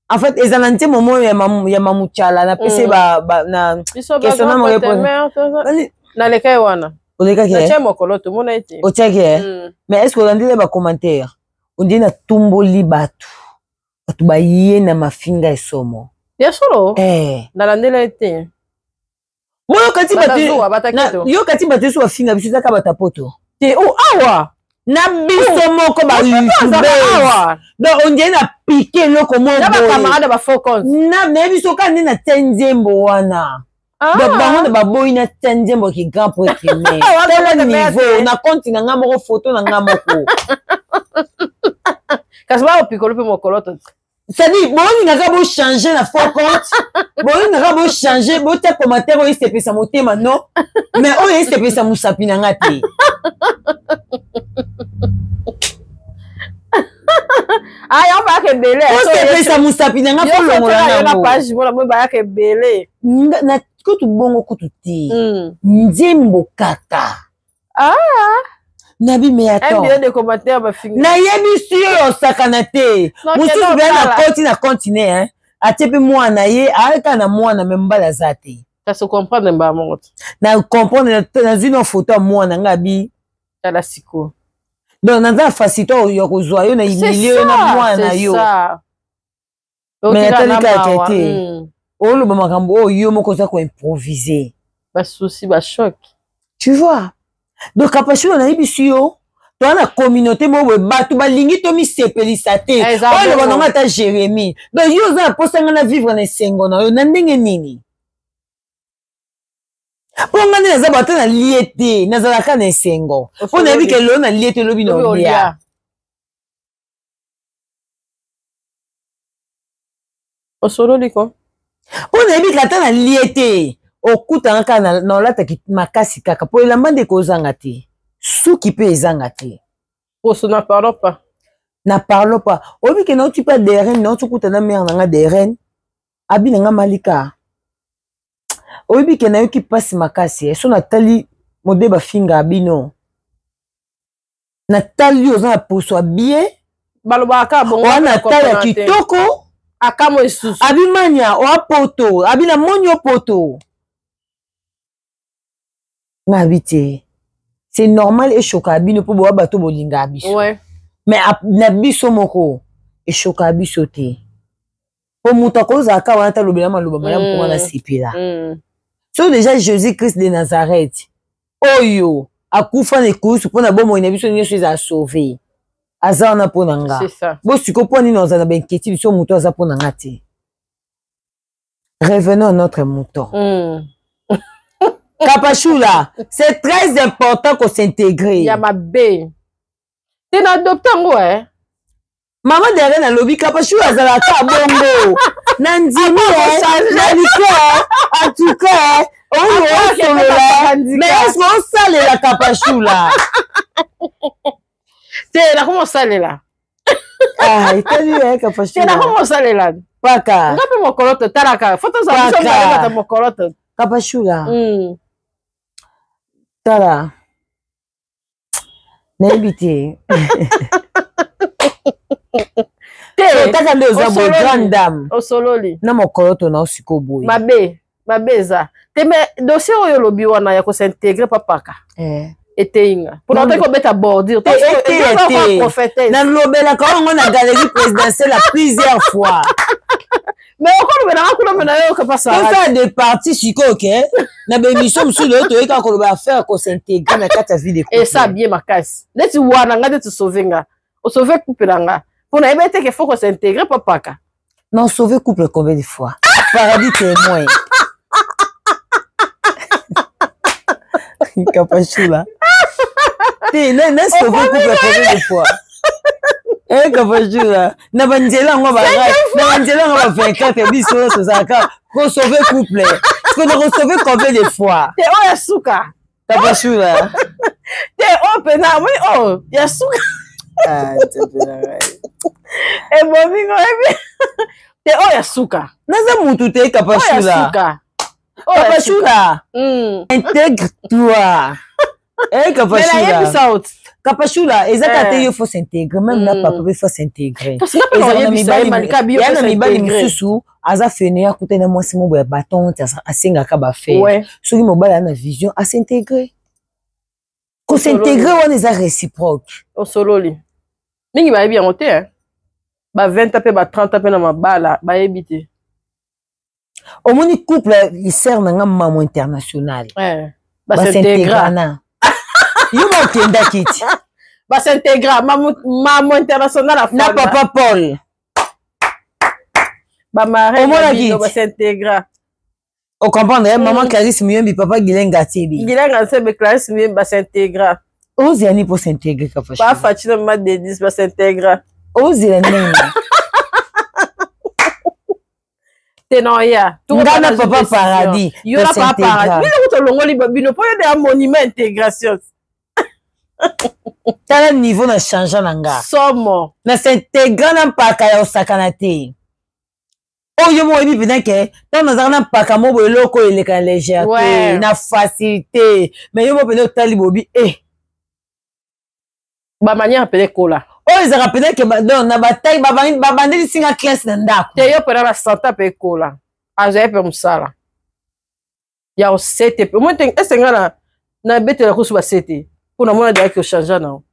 [SPEAKER 2] En fait, ezala nzembo moko ya ya mamuchala napesi ba na
[SPEAKER 3] question na moko naleka ye wana.
[SPEAKER 2] Olekaki?
[SPEAKER 3] Natia mokolo tomona ete
[SPEAKER 2] otiaki eh? Mais est ce que olandeli ba commentaire? Ondie natumboli bato, bato baye na mafinga esomo.
[SPEAKER 3] Ya solo?
[SPEAKER 2] Eh.
[SPEAKER 3] Nalandela ye te.
[SPEAKER 2] Boyokati bato, yokati bato nyonso bafinga biso, ezaka bato ya poto
[SPEAKER 3] te o awa
[SPEAKER 2] na biso moko ba youtubeurs. Donc on dirait na piqué eloko moko
[SPEAKER 3] na bacamarade ba faux compte
[SPEAKER 2] nayebi soki nde natia nzembo wana. Donc bango na baboyi natia nzembo ki grand prêtre, mais tala niveau na compte na nga moko, photo na nga moko.
[SPEAKER 3] Kasi baopikolo mpe mokolo to.
[SPEAKER 2] C'est-à-dire bolingaka bochange na faux compte, bolingaka bochange, botia commentaire oyo esepesa motema, non, mais oyo esepesa mosapi na nga te.
[SPEAKER 3] Ah, yango bayaka ebele.
[SPEAKER 2] Osepesa mosapi na nga mpo longola
[SPEAKER 3] na page mona moi bayaka ebele.
[SPEAKER 2] Na kutu bongo kutu te, nzembo kaka.
[SPEAKER 3] Ah,
[SPEAKER 2] nabi, mais attends,
[SPEAKER 3] un million de commentaires bafinga.
[SPEAKER 2] Nayebisi yo, osakana te. Mosusu mpe na koti na continent atie mpe mwana ye, ayaka na mwana, me mobali aza te.
[SPEAKER 3] Kasi comprendre mbala moko te.
[SPEAKER 2] Na comprendre, nazwi na photo ya mwana nga abi.
[SPEAKER 3] Tala sikoyo.
[SPEAKER 2] Donc naza na facilité ya kozwa yo na humilie yo na mwana na yo, mais natali kaka te. Oloba makambo oyo yo moko oza koimprovise.
[SPEAKER 3] Basusi bachoc.
[SPEAKER 2] Tu vois, donc Kapashula, nayebisi yo, toza na communauté moko boye, bato balingi tomisepelisa te. Oyo loba nango ata Jérémie. Donc yo oza na mposa nga na vivre na esengo na yo na ndenge nini? Mpo nga nde naza bato nalie te, nazalaka na esengo mpo nayebi ke lelo nalie te, elobi na olia.
[SPEAKER 3] Osololi ko.
[SPEAKER 2] Mpo nayebi ka ata nalie te, okutanga kaka na olataki makasi kaka mpo elamba nde ekozanga te, suki mpe ezanga te.
[SPEAKER 3] Poso na parlo pas.
[SPEAKER 2] Na parlo pas. Oyebi ke nauti mpe DRN, nauti okuta na mare na nga DRN, abi na nga malika. Oyebi ke nayoki mpasi makasi so natali mode bafinga bino, natali oza na poso ya bien.
[SPEAKER 3] Balobaka bongo.
[SPEAKER 2] Oa na tala ya kitoko.
[SPEAKER 3] Akamo lisusu.
[SPEAKER 2] Abi mania oa poto, abi namoni yo poto nga abi te. C'est normal eshokaka bino mpo boya bato bolingaka biso, mais na biso moko eshokaka biso te, mpo moto akozalaka wana talobela maloba malamu mpo wana sepela. So déjà Jésus Christ de Nazareth oyo akufa na ekulusu mpo na bomoi na biso nyonso ezala sauve, aza wana mpo na nga. Bosiko mpo nini ozala na bainquiétude so moto aza mpo na nga te? Revenons à notre mouton. Kapashula, c'est très important qu'on s'intègre.
[SPEAKER 3] Ya mabe te na adopte yango eh.
[SPEAKER 2] Mama derrière nalobi Kapashula azalaka bongo na ndimi na liko. En tout cas oyo osolola, mais est ce que osalela Kapashula?
[SPEAKER 3] Te, nakoma osalela.
[SPEAKER 2] Ah, etali yo Kapashula.
[SPEAKER 3] Te, nakoma osalela.
[SPEAKER 2] Paka
[SPEAKER 3] nga mpe mokolo totalaka fo tozala biso mbalekata mokolo to.
[SPEAKER 2] Kapashula, tala, nayebi te.
[SPEAKER 3] Te,
[SPEAKER 2] otaka nde oza boye grande dame.
[SPEAKER 3] Osololi.
[SPEAKER 2] Na mokolo to na osiko boye.
[SPEAKER 3] Mabe mabe eza te, mais dossier oyo olobi wana ya kos'intégrer, papaka eteyinga mpona otaki kobeta bordure.
[SPEAKER 2] Te, nalobelaka yango na galerie présidentielle à plusieurs fois.
[SPEAKER 3] Mais okolobelanga kuna, me nayoka
[SPEAKER 2] tosala de parti sikoyo ke na baémission mosusu lelo toyei kaka koloba affaire kos'intégrer na kati ya vie de
[SPEAKER 3] couple. Esa bien makasi neti wana nga neti osauve nga, osauve couple na nga, mpo nayebi ete ke faut kos'intégrer, papaka.
[SPEAKER 2] Non, sauver couple combien de fois? Paradis témoin. Kapashula. Te, na sauver couple combien de fois? Eh, Kapashula. Na banzela yango ba na banzela yango ba 24 biso nyonso tozalaka kosauve couple. Parce que nakosauve combien de fois?
[SPEAKER 3] Te, oyo ya suka.
[SPEAKER 2] Kapashula.
[SPEAKER 3] Te, oyo mpena omoni oyo ya suka.
[SPEAKER 2] Ah, nzambe na ngai.
[SPEAKER 3] Ebomi ngo oyebi te, oyo ya suka.
[SPEAKER 2] Naza mutu te.
[SPEAKER 3] Oyo ya
[SPEAKER 2] Kapashula.
[SPEAKER 3] suka. Oyo ya suka.
[SPEAKER 2] Kapashula. Intègre-toi. Eh,
[SPEAKER 3] Mais
[SPEAKER 2] Kapashula.
[SPEAKER 3] nayebisa oti.
[SPEAKER 2] Kapashula eza kaka te, yo faut s'intégrer même na papa mpe faut s'intégrer. Ya na mibali mosusu aza fene, akutani na mwasi moko ya batonte, asengaka bafere. Soki mobali aza na vision, as'intégrer. Kos'intégrer wana eza réciproque.
[SPEAKER 3] Osololi mingi, bayebi yango te. Ba 20 mpe ba 30 mpe na mabala, bayebi te.
[SPEAKER 2] Omoni couple sere na nga, Mamo International, bas'intégrana. Yo ba okendaki ti?
[SPEAKER 3] Bas'intégra, Mamo International.
[SPEAKER 2] Na papa Paul.
[SPEAKER 3] Bamare.
[SPEAKER 2] Omonaki?
[SPEAKER 3] Bas'intégra.
[SPEAKER 2] Ocomprendre, mm. Mama Clarisse Muyembi, papa Gilen Gatibi.
[SPEAKER 3] Gilen Gatibi, Clarisse Muyembi, bas'intégra.
[SPEAKER 2] Ozela nini mpo s'intégrer?
[SPEAKER 3] Pa Fatina, mama Denis, bas'intégra.
[SPEAKER 2] Ozela nini?
[SPEAKER 3] Te na oya.
[SPEAKER 2] Nga na papa Paradis.
[SPEAKER 3] Yo na papa Paradis, bino kuta olongoli bino mpo yo de ya monument intégration.
[SPEAKER 2] Tala niveau na change na nga.
[SPEAKER 3] Somo.
[SPEAKER 2] Na s'intégrer na mpaka ya osakana te. Oyo mo oyebi mpenza ke ntango nazalaka na mpaka mo boye, eloko oyo eleka na légèreté, na facilité, mais yo mo mpenza otali bobi e.
[SPEAKER 3] Bamanière mpenza ekola.
[SPEAKER 2] Oyo ezalaka mpenza ke donc na batai babandeli singa classe na ndako.
[SPEAKER 3] Te, yo mpenza na santa mpe ekola, azali mpe mosala ya osete mpe omoi te. Ese nga nabetela kusu basete mpo namona deyaki ochange nao.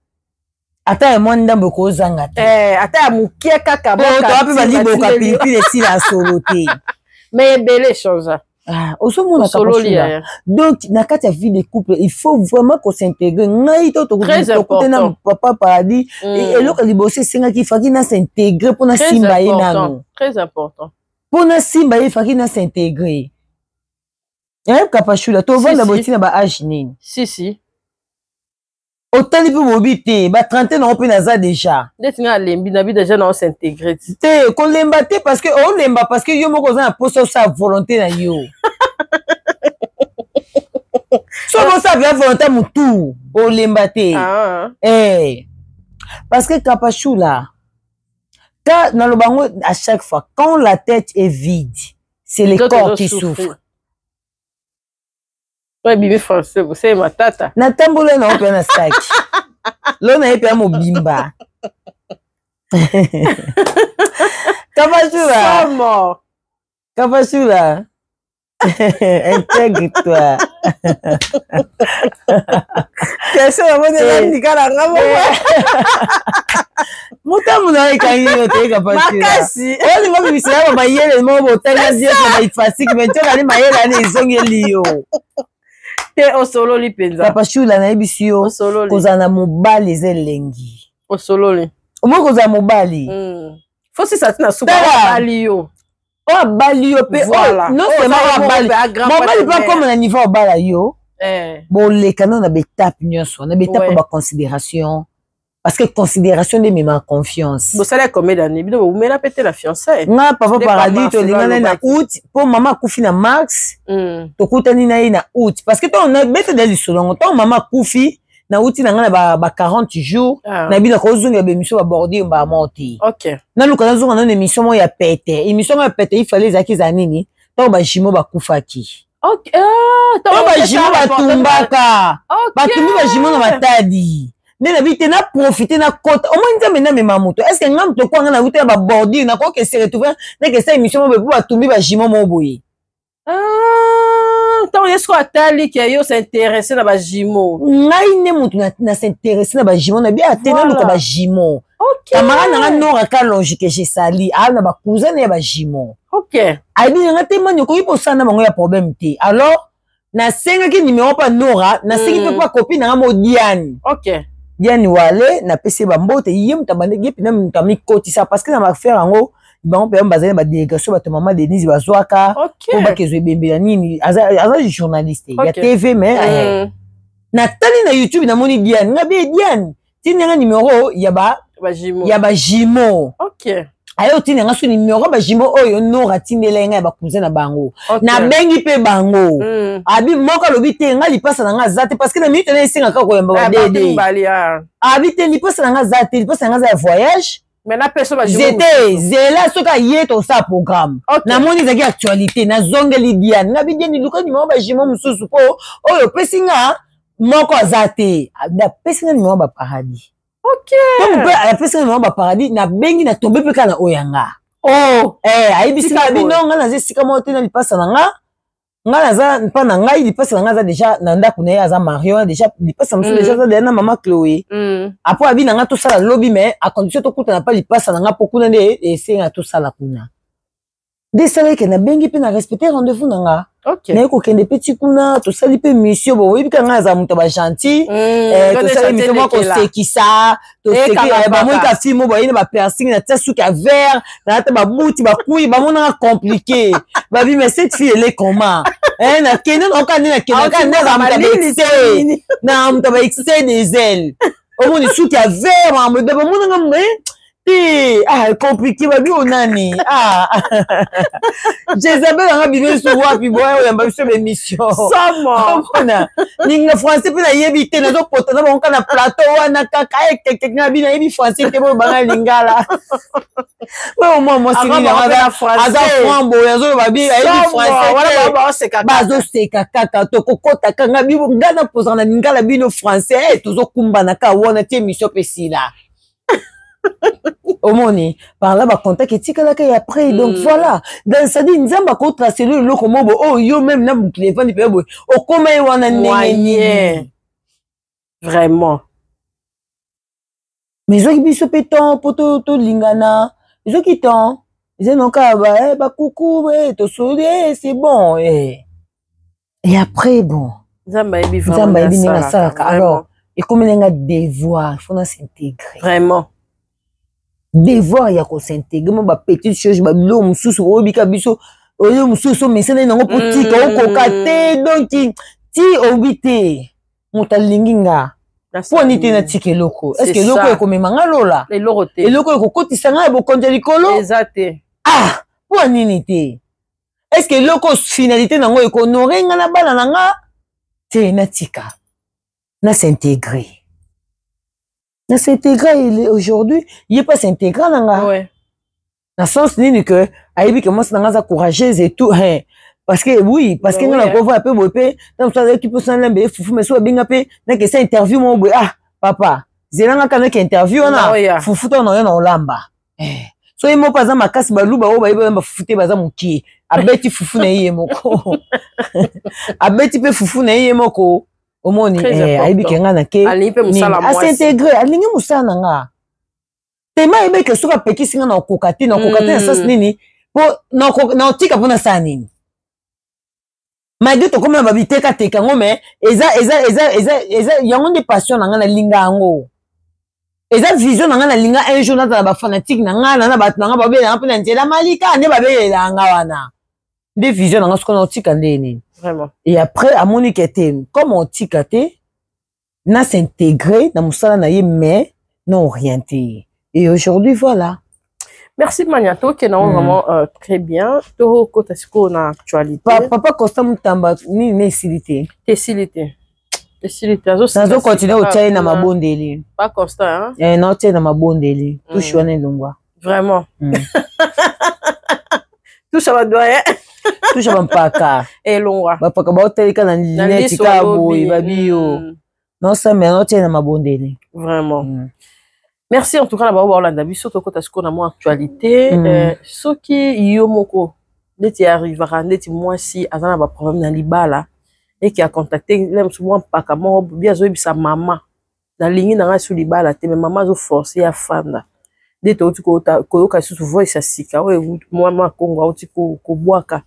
[SPEAKER 2] Ata ya mwa ndambo ekozanga te.
[SPEAKER 3] Ata ya mokie kaka.
[SPEAKER 2] Toa mpe baliboka pilipili esila ya solo te.
[SPEAKER 3] Mais ebele echange.
[SPEAKER 2] Ozomona, donc na kati ya vie de couple, il faut vraiment kos'intégrer. Ngai to tokute na papa Paradis, eloko ya liboso esengaki, faki na s'intégrer mpo nasimba ye nano.
[SPEAKER 3] Très important.
[SPEAKER 2] Mpo nasimba ye, faki na s'intégrer. Kapashula, tovanda botina ba age nini?
[SPEAKER 3] Si si.
[SPEAKER 2] Otali mpe bobi te, ba 31 nango mpe naza déjà.
[SPEAKER 3] Ndeti nga alembi nabi déjà na os'intégrer.
[SPEAKER 2] Te, kolemba te, parce que olemba parce que yo moko oza na posa osala volonté na yo. Soki osala mpenza volonté ya motu, olemba te. Parce que Kapashula, ka naloba yango à chaque fois, quand la tête est vide, c'est le corps qui souffre.
[SPEAKER 3] Oyo ebimi français, boseye matata.
[SPEAKER 2] Natambola nango mpe na saki lo na ye mpe ya mobimba. Kapashula, Kapashula, intègre-toi.
[SPEAKER 3] Question yango nde ezandika na nga moko.
[SPEAKER 2] Motambo na yo ekangi yo te, Kapashula.
[SPEAKER 3] Makasi.
[SPEAKER 2] Olingo bibisa ya mayele moko botanga nyonso na ifasiki, me ntiokali mayele wana ezongeli yo.
[SPEAKER 3] Te, osololi mpenza.
[SPEAKER 2] Kapashula, nayebisi yo, kozala na mobali eza elengi.
[SPEAKER 3] Osololi.
[SPEAKER 2] Omoi kozala mobali.
[SPEAKER 3] Fo sisa ti na suka obali yo.
[SPEAKER 2] Oyo abali yo mpe, non seulement oyo abali mobali mpe akoma na niveau obala yo, boleka no na baétape nyonso, na baétape ya baconsidération, parce que considération nde ememaka confiance.
[SPEAKER 3] Bosala combien d'année bino? Bowumela mpe te na fiançailles.
[SPEAKER 2] Nga papa Paradis tolingana na août, mpo mama akufi na mars. Tokutani na ye na août, parce que ntango nabetela lisolo yango, ntango mama akufi, nauti na ngai na ba 40 jours. Na bino kozongela baémission, babordure mbala te. Naluka nazonga nano émission moko ya pete. Émission moko ya pete ifale ezalaki, ezala nini? Ntango bajumeaux bakufaki, ntango bajumeaux batumbaka, batumbi bajumeaux na Matadi, nde nabi te naprofite nakota omoi Nzambe namema moto. Est ce que nga moto okwanga nauti na babordure, nakoki se retrouve nakesa émission moko boye mpo batumbi bajumeaux moko boye?
[SPEAKER 3] Ntango ye siko atali ke yo s'intéresse na bajumeaux.
[SPEAKER 2] Ngai nde motu na s'intéresse na bajumeaux, na bi ate naluka bajumeaux. Camarade nanga Nora Kalonge ke je sali, aa na bacousin na ya bajumeaux. Ayebi nanga te, mani okoki kosala na bango ya problème te. Alors nasengaki numéro mpa Nora, nasengi mpe mpa copine nanga mo Diane. Diane Wale, napesi ye bambote. Ye moto abandaki, ye mpena moto amikotisa, parce que na baaffaire yango, bango mpe bazali na badélégation, bato mama Denise bazwaka po bakezwa ebembe na nini. Aza journaliste ya TV, mais natali na YouTube, namoni Diane. Nga be Diane, tindanga numéro ya bajumeaux. Aye otinda nga so numéro ya bajumeaux oyo Nora atindela ye ngai ya bacousin na bango. Nabengi mpe bango. Abi moko alobi te, nga lipasa na nga aza te, parce que na minute na esengaka koyamba badede. Abi te, lipasa na nga aza te, lipasa na nga aza ya voyage. Zete zela, soki aye tosala programme. Namoni ezalaki actualité, nazongeli Diane. Nga bi Diane, luka numéro bajumeaux mosusu, mpo oyo opesi nga. Moko aza te. Apesi nga numéro baparadis.
[SPEAKER 3] Ok.
[SPEAKER 2] Ntango mpe apesi nga numéro baparadis, nabengi, natombe mpe kaka na oyo ya nga.
[SPEAKER 3] Oh.
[SPEAKER 2] Eh, ayebisi nga bino, nga naza esika moko te na lipasa na nga. Nga naza mpa na ngai, lipasa na nga aza déjà na ndako na ye, aza marie wana déjà, lipasa mosusu déjà aza deja na mama Chloé. Apo abi na nga tosala lobi, mais à condition tokutana mpa lipasa na nga, mpo kuna nde esenga tosala kuna. Nde esalaki ke nabengi mpe na respecte rendez-vous na nga. Naye kokende mpe ti kuna, tosali mpe mission. Bo oyebi ka ngai azala moto ya bagentil. Tosali mission moko kosekisa, toseki, bamoni ka fille moko baye na bapiercing, na tia suki ya vert, nalata babuti bakui, bamonaka compliqué, babi: "Mais cette fille, elle est comment?" Nakende naoka nde nakendaka nde azala moto ya baexcès, na moto ya baexcès des ailes, omoni suki ya vert, makambo bamonanga te, ah, compliqué, babi oyo nani? Ah, Jezabel anga bino so wapi boya oyamba biso bémission? Omona ninga français mpe nayebi te, nazopota na bango kaka na plateau wana kaka ekekeke na bino, nayebi français te, boyo banga lingala oyo mwa mwasi nini aza franc boye, azoloba bi ayebi français, bazoseka kaka. Tokokota kanga bino, nga napozaka na lingala, bino français, tozokumbana kaka wana ti émission mpe esila. Omoni par là bacontact etikalaka ya après. Donc voilà, donc c'est-à-dire Nzambe akotrace lo eloko moko boye oyo yo même na mokili evandi mpe boye, okoma ye wana ndenge nini?
[SPEAKER 3] Vraiment.
[SPEAKER 2] Mais ezwaki biso mpe temps mpo tolingana, ezwaki temps, eza noka bakuku, tosoli, c'est bon. Et après, bon,
[SPEAKER 3] Nzambe ayebi.
[SPEAKER 2] Nzambe ayebi ndenge asalaka. Alors ekomi ndenge devoir, il faut na s'intégrer.
[SPEAKER 3] Vraiment.
[SPEAKER 2] Devoir ya kos'intégrer mo bapetite chose, babiloko mosusu oyebika biso, oyo mosusu omesana nango mpo tika okoka te. Donc ti obi te, moto alingi nga mpo ni te natika eloko. Est-ce eloko ekomema nga lola?
[SPEAKER 3] Eloko te.
[SPEAKER 2] Eloko ekokotisa nga ya bokonzi ya likolo?
[SPEAKER 3] Eza te.
[SPEAKER 2] Ah, mpo nini te? Est-ce eloko finalité nango ekohonorer nga na bana na nga te? Natika, nas'intégrer, nas'intégrer. Aujourd'hui ye mpe s'intégrer na nga na sens nini ke ayebi ke mwasi na nga aza courageuse et tout, hein. Parce que oui, parce que nga na kovaya mpe boye mpe na mosu azalaki mposa nalembe ye fufu, mais so abenga mpe nakesa interview moko boye: "Ah papa, zelanga kaka nake interview wana, fufu ntango na oya na olamba." So ye moko aza makasi, baluba oyo bayebi oyamba fufu te baza mokie, abeti fufu na ye ye moko, abeti mpe fufu na ye ye moko. Omoni, ayebi ke nga nake as'intégrer, alingi mosala na nga tema, ayebi ke soki apekisi nga na okoka te, na okoka te. Na sens nini? Mpo na otika mpo nasala nini? Malgré tokómi na babitekateka yango, mais eza eza eza eza eza yango nde passion na ngai, nalinga yango, eza vision na ngai. Nalinga un jour nazala bafanatique na ngai, na bato na ngai babelanga mpe na nzela Malika nde babelelanga nga wana, nde vision na ngai. Soki na otika nde nini? Et après amoni ke te, comme otika te, na s'intégrer na mosala na ye, mais na orienté ye. Et aujourd'hui, voilà.
[SPEAKER 3] Merci Mania, tokende yango vraiment très bien. Tokota sikoyo na actualité.
[SPEAKER 2] Papa Constant Mutamba, nini na esili te?
[SPEAKER 3] Esili te, esili te.
[SPEAKER 2] Nazocontinuer kotia ye na mabondeli.
[SPEAKER 3] Pas Constant, hein?
[SPEAKER 2] Eh, naotia ye na mabondeli. Touche wana elongwa.
[SPEAKER 3] Vraiment. Touche badoyen.
[SPEAKER 2] Touche bampaka.
[SPEAKER 3] Elongwa.
[SPEAKER 2] Bampaka baoteleka na neti kaka boye, babi yo naosamela, naotia ye na mabondeli.
[SPEAKER 3] Vraiment. Merci en tout cas na bango baolanda biso. Tokota sikoyo na mwa actualité. Soki yo moko neti arrivaka neti mwasi aza na baproblème na libala, eke acontacter le mosusu mwa mpaka moko bi, azoyebisa mama: "Nalingi na ngai su libala te", mais mama azoforcer ye afanda. Nde touti koyoka lisusu voice ya sika oyo mwana Kongo auti kobwaka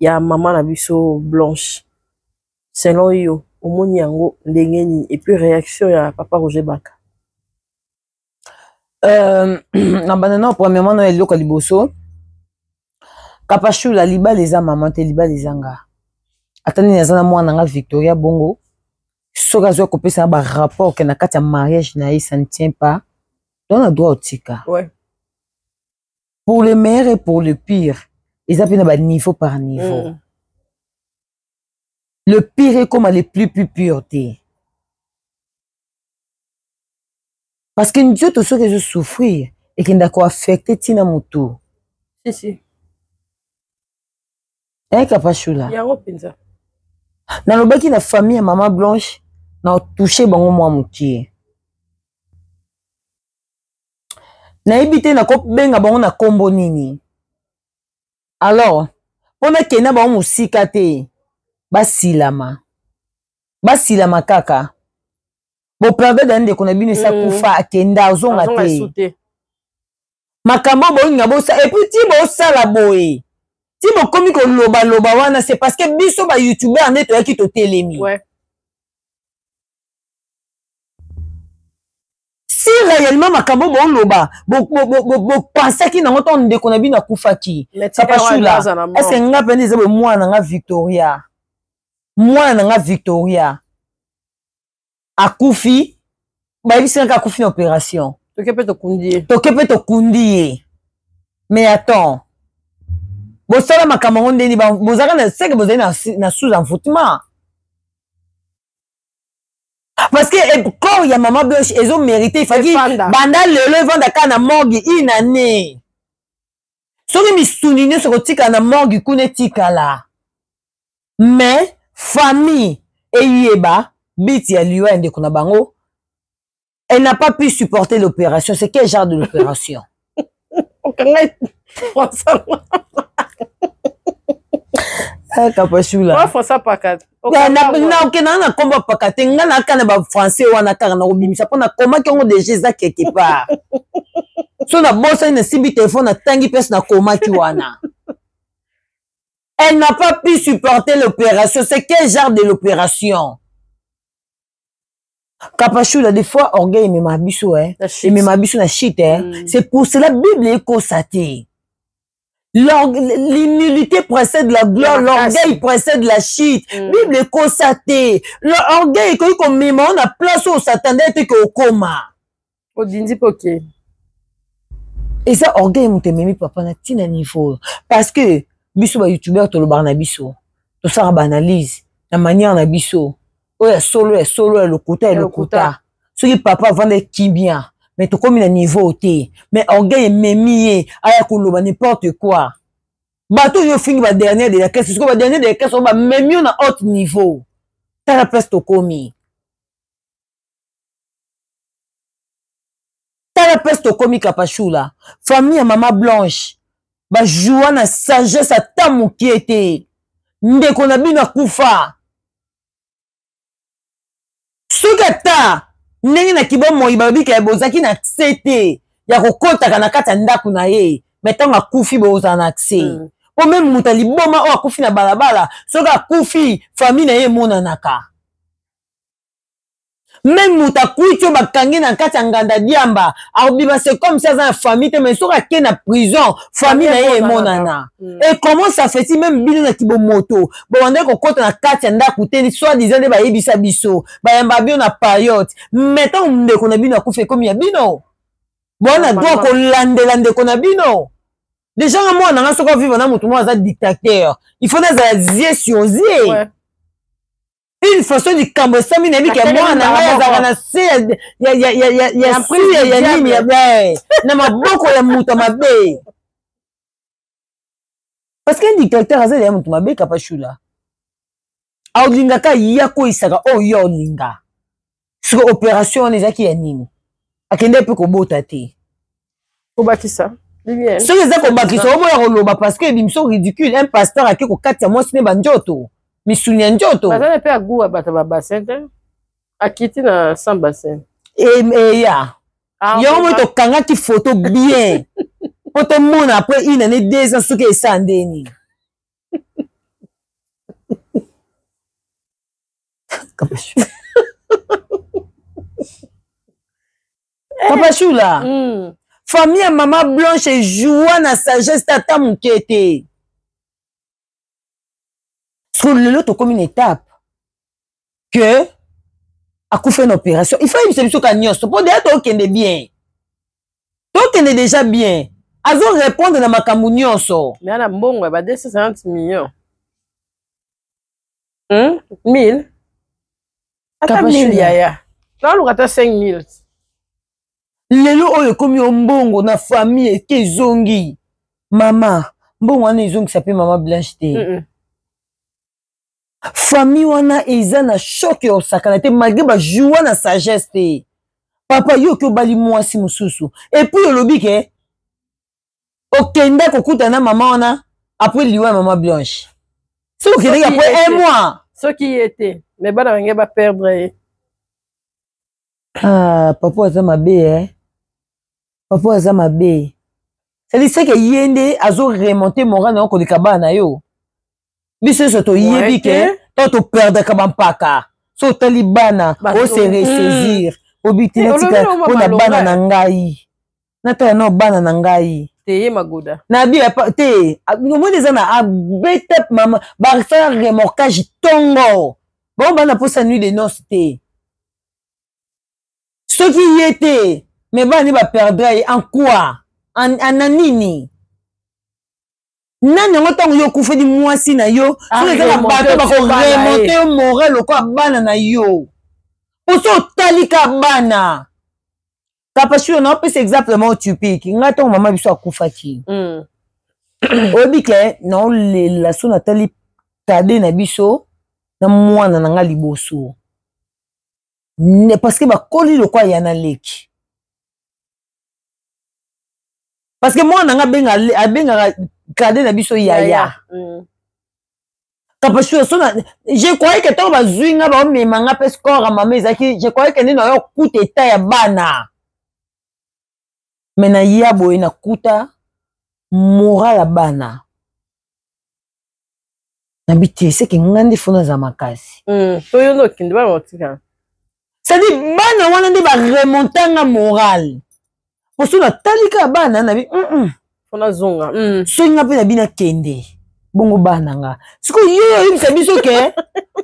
[SPEAKER 3] ya mama na biso Blanche. Selon yo, omoni yango ndenge nini? Et puis réaction ya papa Roger Baka?
[SPEAKER 2] Na banda na premièrement na eloko ya liboso, Kapashula, libala eza mama te, libala eza nga. Ata nini, aza na mwana nga Victoria bongo, soki azwa kopesa na barapport ke na kati ya mariage na ye ça ne tient pas, to na droit otika. Pour le meilleur et pour le pire, eza mpe na baniveau par niveau. Le pire ekoma le plus plus pur te, parce que nzoto soki ezosouffrir, ekenda koaffecter ntina motu.
[SPEAKER 3] Si, si.
[SPEAKER 2] Eh, Kapashula.
[SPEAKER 3] Yango mpenza.
[SPEAKER 2] Nalobaki na famille ya mama Blanche. Na touche bango mwa mokie. Nayebi te nakobenga bango na kombo nini. Alors, mpo nakenda bango mosika te, basilama. Basilama kaka. Boperde da ndeko na bino esi akufa, akenda, azonga te. Makambo bolinga bosa, et puis ti bosala boye, ti bokomi kolobaloba wana, c'est parce que biso ba youtubeur nde toyaki totelemi. Ouais. Si réellement makambo boloba bopensaki nango ntango ndeko na bino akufaki, Papa Shula, ese nga mpenza eza boye, mwana na nga Victoria, mwana na nga Victoria akufi, bayebisi nga akufi na opération,
[SPEAKER 3] toke mpe tokundi ye,
[SPEAKER 2] toke mpe tokundi ye. Mais attends, bosala makambo yango ndeni bozalaka na seke, bozali na sous envoûtement, parce que corps ya Mama Blanche ezo mérité, ifaki banda lelo evanda kaka na morgue une année. Soki misuni nyonso kotikala na morgue kuna etikala, mais famille eyeba biti ya liwa ya ndeko na bango. Elle n'a pas pu supporter l'opération. C'est quel genre de l'opération? Kapashula, okendanga na nkombo paka te, nga naka na bafrançais wana kaka na kobimisa mpo nakomaki yango deja, eza quelque part. So nabosani, nasimbi telefone, natangi place nakomaki wana. Elle n'a pas pu supporter l'opération. C'est quel genre de l'opération? Kapashula, des fois orgueil emema biso, eh, emema biso na shit, eh. C'est pour cela Bible ekosa te: l'humilité précède la gloire, l'orgueil précède la chute. Bible ekosa te. L'orgueil ekoki komema o na place oyo osatande te ke okoma.
[SPEAKER 3] Odindi mpe okei.
[SPEAKER 2] Eza orgueil moto ememi papa na ntina niveau, parce que biso bayoutubeur tolobaka na biso, tosalaka baanalyse na manière na biso, oyo ya solo ya solo, ya lokuta ya lokuta. Soki papa avanda kimia, mais tokomi na niveau te, mais orgueil ememi ye aya koloba n'importe quoi. Bato oyo ofingi badernière de la classe, sikoyo badernière de la classe oyo bamemi yo na haute niveau. Tala place tokomi, tala place tokomi. Kapashula, famille ya Mama Blanche bajoua na sagesse ata mokie te. Ndeko na bino akufa, soki ata ndenge na kibomoi balobi ke bozalaki na accès te ya kokɔtaka na kati ya ndako na ye, mais ntango akufi bozala na accès. Po même moto ya liboma oyo akufi na balabala, soki akufi, famille na ye emonanaka. Même moto akwiti oyo bakangi na kati ya nganda diamba, akobima, c'est comme si aza na famille te, mais soki ake na prison, famille na ye emonana. Et comment ça fait même bino na kibomoto bobandaki kokɔta na kati ya ndako te, soit disant nde bayebisa biso bayamba bino na payote, mais ntango ndeko na bino akufi, ekomi ya bino, bona droit kolandela ndeko na bino? Déjà nga mwana nga soki ovivre na motu moko aza dictateur, il faut nazala yeux sur yeux. Une façon likambo esami, nayebi ke mwana ngai azalaka na se ya suya ya nini na maboko ya moto mabe, parce que un dictateur aza ya moto mabe. Kapashula, aolingaka ye akoyisaka oyo yo olinga. Soki opération wana ezalaki ya nini, akende mpe kobota te.
[SPEAKER 3] Kobakisa.
[SPEAKER 2] Soki eza kobakisa, oboya koloba parce que ebimiso ridicule. Un pasteur ake kokatisa mwasi ne banjoto, misuni ya njoto.
[SPEAKER 3] Bazali mpe aguwa bato babassin te, akiti na sans bassin.
[SPEAKER 2] Eya yango moi tokangaki photo bien mpo tomona après une année, 2 ans, soki esa ndeni. Papa Shula, famille ya Mama Blanche ejoua na sagesse te ata moke te. Siko lelo tokomi na étape que akufi na opération, il faut yebisa biso ka nyonso mpo deya tokende bien, tokende déjà bien, azo répondre na makambo nyonso.
[SPEAKER 3] Mais ana mbongo ya ba 250 millions, 1000 ata 1000, yaya, naluka ata 5000.
[SPEAKER 2] Lelo oyo ekomi yo mbongo na famille eke ezongi mama, mbongo wana ezongisa mpe Mama Blanche te. Famille wana eza na choc ya osakana te, malgré bajoua na sagesse te. Papa, yo oki obali mwasi mosusu, et puis olobi ke okenda kokutana na mama wana après liwa ya mama Blanche. Soki okendaki après un mois,
[SPEAKER 3] soki ye te, mais bana bange baperdre ye.
[SPEAKER 2] Ah, papa aza mabe, eh? Papa aza mabe. C'est-à-dire c'est que ye nde azo remonter moral na yo koleka bana na yo. Biso nyonso toyebi ke to toperdaka bampaka. So otali bana, ose ressaisir, obi te, natika mpona bana na ngai, natala nao bana na ngai.
[SPEAKER 3] Te, ye magoda.
[SPEAKER 2] Nabi te, omoni eza na abeta mama, basala remorquage ntongo, bango bana mposa nuit de noce te. Soki ye te, me bana nde baperdra ye en quoi, na nini? Nani yango ntango yo okufeli mwasi na yo, soki eza na bato bakoremonte yo moral lokola bana na yo, mpo so otali ka bana Kapashulo, na opesa exemple moko typique. Ngai, ntango mama biso akufaki, oyebi ke naolela so natali kade na biso na mwana na ngai liboso, parce que bakoli lokwa ya na leki, parce que mwana na ngai abengaka kade na biso yaya. Kapashulo, so na je croyais que ntango bazwi nga, baomema nga mpe score ya mama ezalaki, je croyais que nde nayo kuta eta ya bana, me naya boye nakuta moral ya bana. Nabi te, seke nga nde fo naza makasi.
[SPEAKER 3] To yo nde okende, bana batikala.
[SPEAKER 2] C'est-à-dire bana wana nde baremonta nga moral, poso natali kaka bana, nabi
[SPEAKER 3] Fo nazonga.
[SPEAKER 2] Soki nga mpe nabi nakende bongo, bana nga sikoyo, yo oyebisa biso ke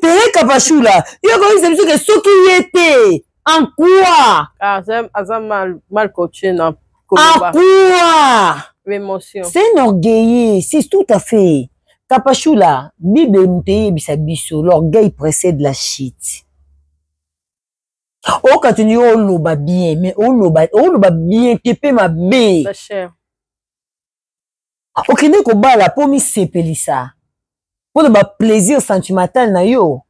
[SPEAKER 2] tele Kapashula, yo koyebisa biso ke soki ye te, en quoi?
[SPEAKER 3] Ah, aza mal coaché na
[SPEAKER 2] En quoi?
[SPEAKER 3] Émotion.
[SPEAKER 2] C'est un orgueilleux, c'est tout à fait. Kapashula, Bible moto eyebisa biso, l'orgueil précède la chute. Okatuni oloba bien, mais oloba bien te mpe mabe. Okende kobala mpo misepelisa, mpona baplaisir sentimental na yo,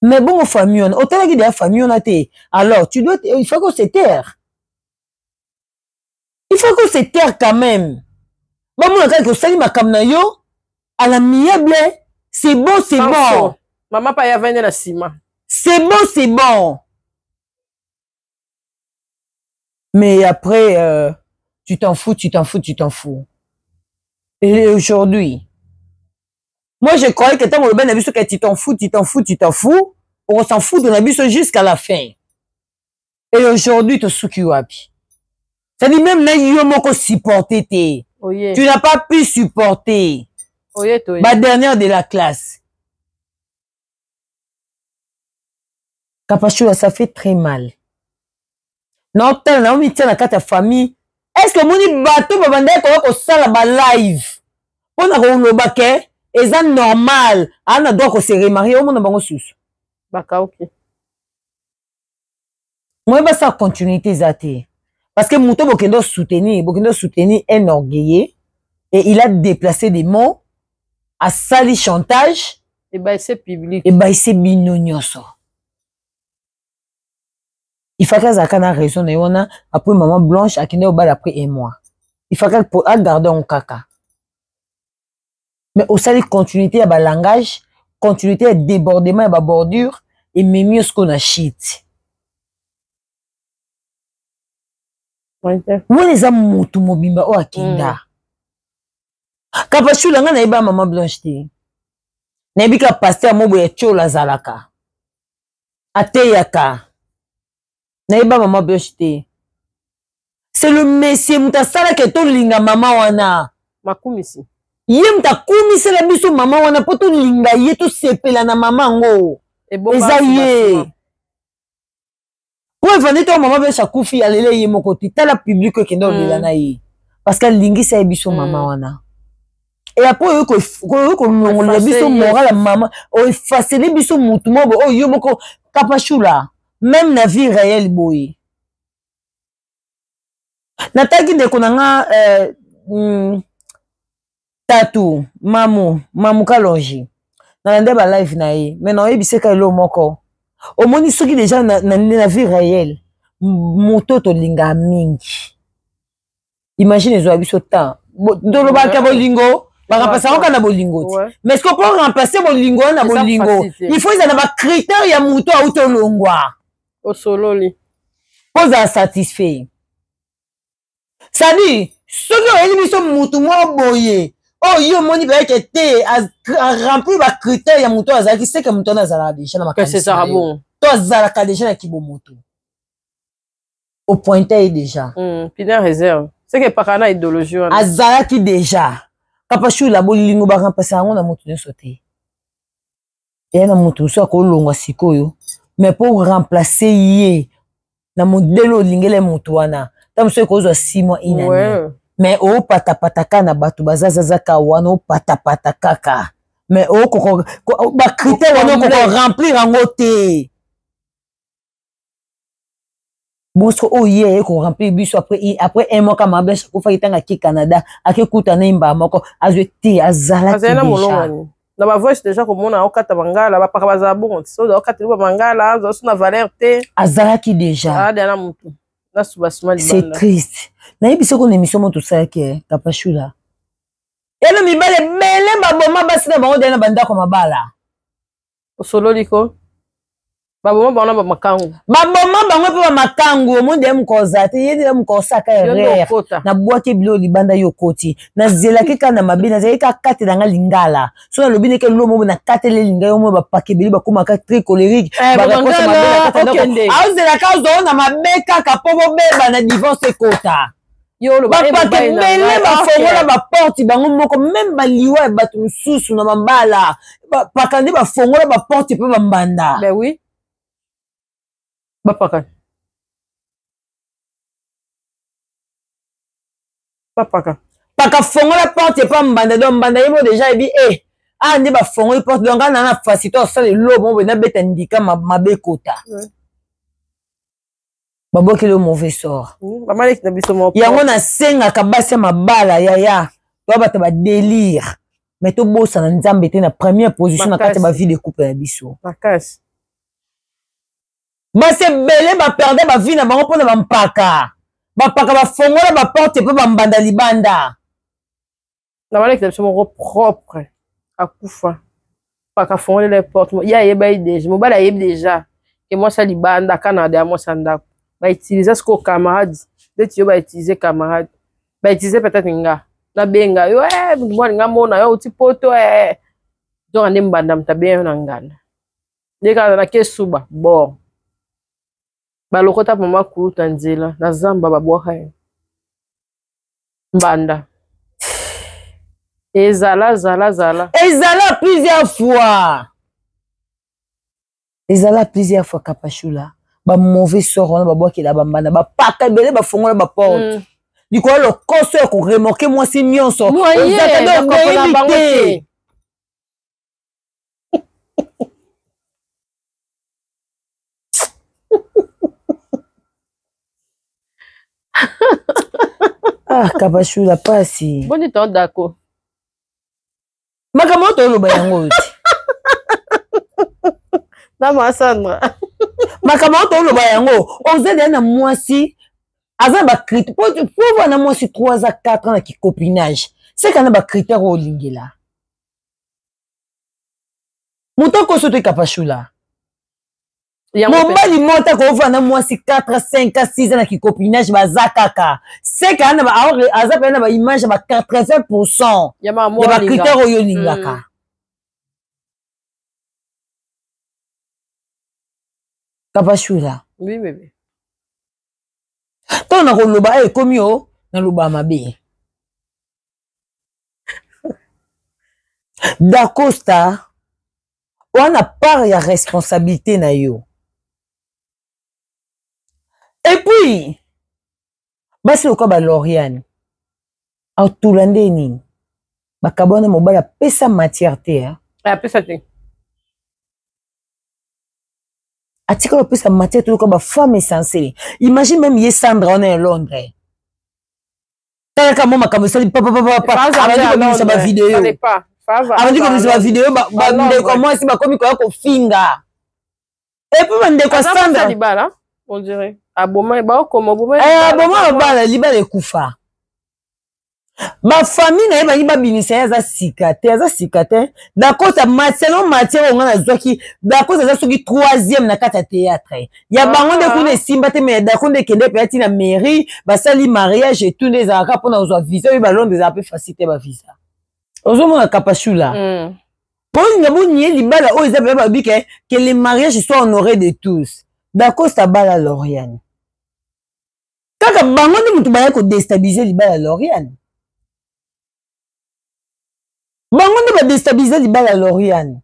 [SPEAKER 2] mais bongo famille wana otalaki deya famille wana te. Alors tu dois, il faut qu'on se taire, il faut qu'on se taire quand même. Bamona kaka osali makambo na yo à l'amiable, c'est bon, c'est bon.
[SPEAKER 3] Mama pa ya vende na nsima.
[SPEAKER 2] C'est bon, c'est bon, mais après tu t'en fous, tu t'en fous, tu t'en fous. Et aujourd'hui, moi je croyais que ntango olobi na biso ke tu t'en fous, tu t'en fous, tu t'en fous, on s'en fout de na biso jusqu'à la fin. Et aujourd'hui tosuki wapi? C'est-à-dire même na yo moko supporter te.
[SPEAKER 3] Oye.
[SPEAKER 2] Tu n'as pas pu supporter.
[SPEAKER 3] Oye, toye.
[SPEAKER 2] Ba dernière de la classe. Kapashula, ça fait très mal. Naotala, naomitia na kati ya famille. Est ce que omoni bato babandaki koya kosala balive mpona koloba ke eza normal, aa na droit kose remarier, omona bango susu?
[SPEAKER 3] Bakauki.
[SPEAKER 2] Moye basala continuité eza te, parce que moto bokende osoutenir, bokende osoutenir un orgueilleux, et il a déplacé des mots, asali chantage.
[SPEAKER 3] Ebaise public.
[SPEAKER 2] Ebaise bino nyonso. Il fallait azalaka na raison na ye wana. Après maman Blanche akende obala après un mois, il fallait agarde yango kaka, mais osali continuité ya balangage, continuité ya débordement ya babordure, ememi yo sikoyo na shit. Wana eza motu mobimba oyo akenda. Kapashula, ngai nayeba mama Blanche te, nayebi ka pasteur mobo ya Tiola azalaka ateyaka. Nayeba mama Blanche te. C'est le monsieur moto asalaka tolinga mama wana.
[SPEAKER 3] Makumisi.
[SPEAKER 2] Ye moto akumisela biso mama wana mpo tolinga ye, tosepela na mama yango. Eza ye po evandi to mama Blanche akufi, alele ye moko te. Tala public ekende olela na ye parce que alingisa ye biso mama wana. Et après oyo kolongolela biso moral ya mama, oefasele biso mutu moko oyo yo moko. Kapashula, même na vie réelle boye, natalaki ndeko na nga. Tatu mamu mamu kalonji nalanda ba live na ye mais naoyebisa ka eloko moko omoni soki deja na, na, na vie réelle moto tolingaka mingi imagine ezwa biso temps tolobaka bolingo baremplace yango kaka na bolingo te mais ce que po remplace bolingo wana na bolingo il faut ezala na bacritère ya moto auti olongwa
[SPEAKER 3] osololi
[SPEAKER 2] mpo ozala satisfait. Sadi soki oyeli biso mutu moko boye oyo yo omoni bayeke te aremplir bacritère ya moto oyo azalaki seke moto wana azalaka deja na makanisi to azalaka deja na kibomoto opointe ye deja
[SPEAKER 3] pina réserve seke epaka na idéologie wana
[SPEAKER 2] azalaki deja kapashula bolingo baremplace yango na moto nyonso te eya na moto mosusu akolongwa sikoyo mais mpo remplace ye na modele olingele moto wana ntango mosusu ekozwa 6 mois une année ouais. Mais opatapata kaka na bato bazazazaka wana, opatapata kaka mais okoko bacritère wana okoko remplir yango te. Bosco oyo ye aye koremplir biso après un mois kama blanche akufaki ntango ake Canada akekuta na ye mbala moko azwi te azalaki deja
[SPEAKER 3] na bavoice deja komona okata bangala bapaka bazala bongo so okata liba bangala azala so na valeur te.
[SPEAKER 2] Azalaki deja
[SPEAKER 3] ada na motu na subasima.
[SPEAKER 2] C'est triste. Nayebi soko na émission mo tosalaki Kapashula elo mibale ebele baboma basi na bango deya na bandako mabala.
[SPEAKER 3] Osololi ko baboma bango na bamakangu.
[SPEAKER 2] Baboma bango mpe bamakangu. Omoni deya mokolo ozala te, ye deya mokolo osaka erreur nabwaki biloko libanda, yo okoti nazelaki kaka na mabe, nazalaki kaka katela nga lingala. So nalobi ndeke lomo nakateli linga yo mo bapaka ebele bakomaka très colérique, aozelaka ozoo na mabe kaka mpo bobeba na divorce ekota. Bapaka ebele bafongola baporte bango moko, meme baliwa ya bato mosusu na mabala, bapaka nde bafongola baporte mpe bambanda.
[SPEAKER 3] Ben oui, bapaka bapaka.
[SPEAKER 2] Paka fongola porte epa mbanda, donc mbanda ye mo deja ebi e ah nde bafongoli porte, donc nga na na facilité osala elobo mo boye nabeta ndika mabe ekota, babwakeli yo mauvais sort.
[SPEAKER 3] Bamaleki na biso moko.
[SPEAKER 2] Yango nasengaka basi ya mabala, yaya, toya bato badelire mais tobosana Nzambe te na première position na kati ya bavie de couple na biso.
[SPEAKER 3] Makasi.
[SPEAKER 2] Basi ebele baperde bavie na bango mpona bampaka, bapaka bafongola baporte mpe bambanda libanda.
[SPEAKER 3] Na baleki na biso moko propre akufa, paka fongolela porte, ye ayeba ye deja, mobali ayebi deja ke mwasi ya libanda Canada ya mwasi ya ndako bautilize sikoyo camarade ndeti yo, bautilize camarade, bautilize peut-être nga nabenga yo eh, mwana nga mona yo uti poto eh. Donc nde mbanda moto abenga yo na nganda nde kaka nake suba bor balokota mama kuluta nzela na zamba babwaka ye mbanda ezala zala zala.
[SPEAKER 2] Ezala plusieurs fois, ezala plusieurs fois Kapashula, bamauvais sort wana babwakela bambanda, bapaka ebele bafongola baporte likolo lokoso ya koremorke mwasi nyonso ozaka oyebi te. Ah, Kapashula, pasi.
[SPEAKER 3] Boni to dako.
[SPEAKER 2] Makambo oyo toloba yango oyo te.
[SPEAKER 3] Na ma Sandra.
[SPEAKER 2] Makambo oyo toloba yango, oza deya na mwasi aza na bacritère po wana mwasi 3 a 4 ans na kicopinage, seka na bacritère oyo olingela moto akoso te. Kapashula, mobali moko akovanda na mwasi 4 5 6 na kicopinage, baza kaka seka aza pena na baimage ya ba 80% ya bacritère oyo olingaka. Kapashula,
[SPEAKER 3] Oui, bébé.
[SPEAKER 2] Ntango nakoloba ekomi o naloba mabe. Dacosta wana part ya responsabilité na yo. Et puis basi lokola baloriane atula nde nini bakaba wana, mobali apesa matière te.
[SPEAKER 3] Apesa te.
[SPEAKER 2] Atikala opesa matière te lokola bafemme essentielle. Imagine même ye Sandra wana ya Londres. Talaka mwa makambo esali papapapapa, abandi kobimisa bavideo, abandi kobimisa bavideo, bandeko ya mwasi bakomi koya kofinga. Et puis bandeko ya Sandra
[SPEAKER 3] libala, on dirait aboma baokoma
[SPEAKER 2] aboma aboma babala, libala ekufa. Bafamille na ye bangi babimisa ye, aza sika te, aza sika te. Dacosta, selon matière oyo nga nazwaki, Dacosta aza soki troisième na kati ya théâtre ya bango nde kuna esimba te. Mais ya Daco nde ekende mpe ati na mairie, basali mariage etu nde ezalaka mpona kozwa visa oyo balondre, ezala mpe facile te bavisa. Ozomona Kapashula, bolinga bonie libala oyo eza mpe babi ke le mariage soit honoré de tous. Dacosta bala Lauriane, kaka bango nde moto baya kodestabilize libala ya Lauriane, bango nde badestabilize libala ya Lauriane.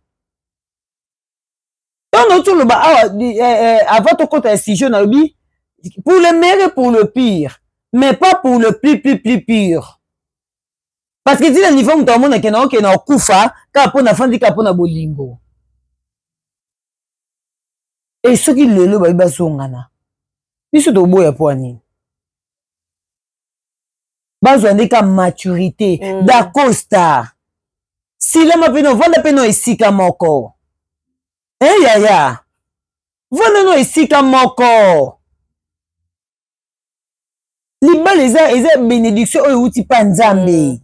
[SPEAKER 2] Ntango nauti oloba awa avant tokɔta ya sujet, nalobi pour le meilleur et pour le pire, mais pas pour le plus plus plus pire, parce que ntina niveau moto amonake na okende okufa kaka mpo nafandi kaka mpo na bolingo. E soki lelo bayi bazongana, biso toboya mpo ya nini? Bazwa nde ka maturité. Dacosta, silama mpe novanda mpe no esika moko. E yaya, vanda no esika moko. Libala eza bénédiction oyo euti mpa Nzambe.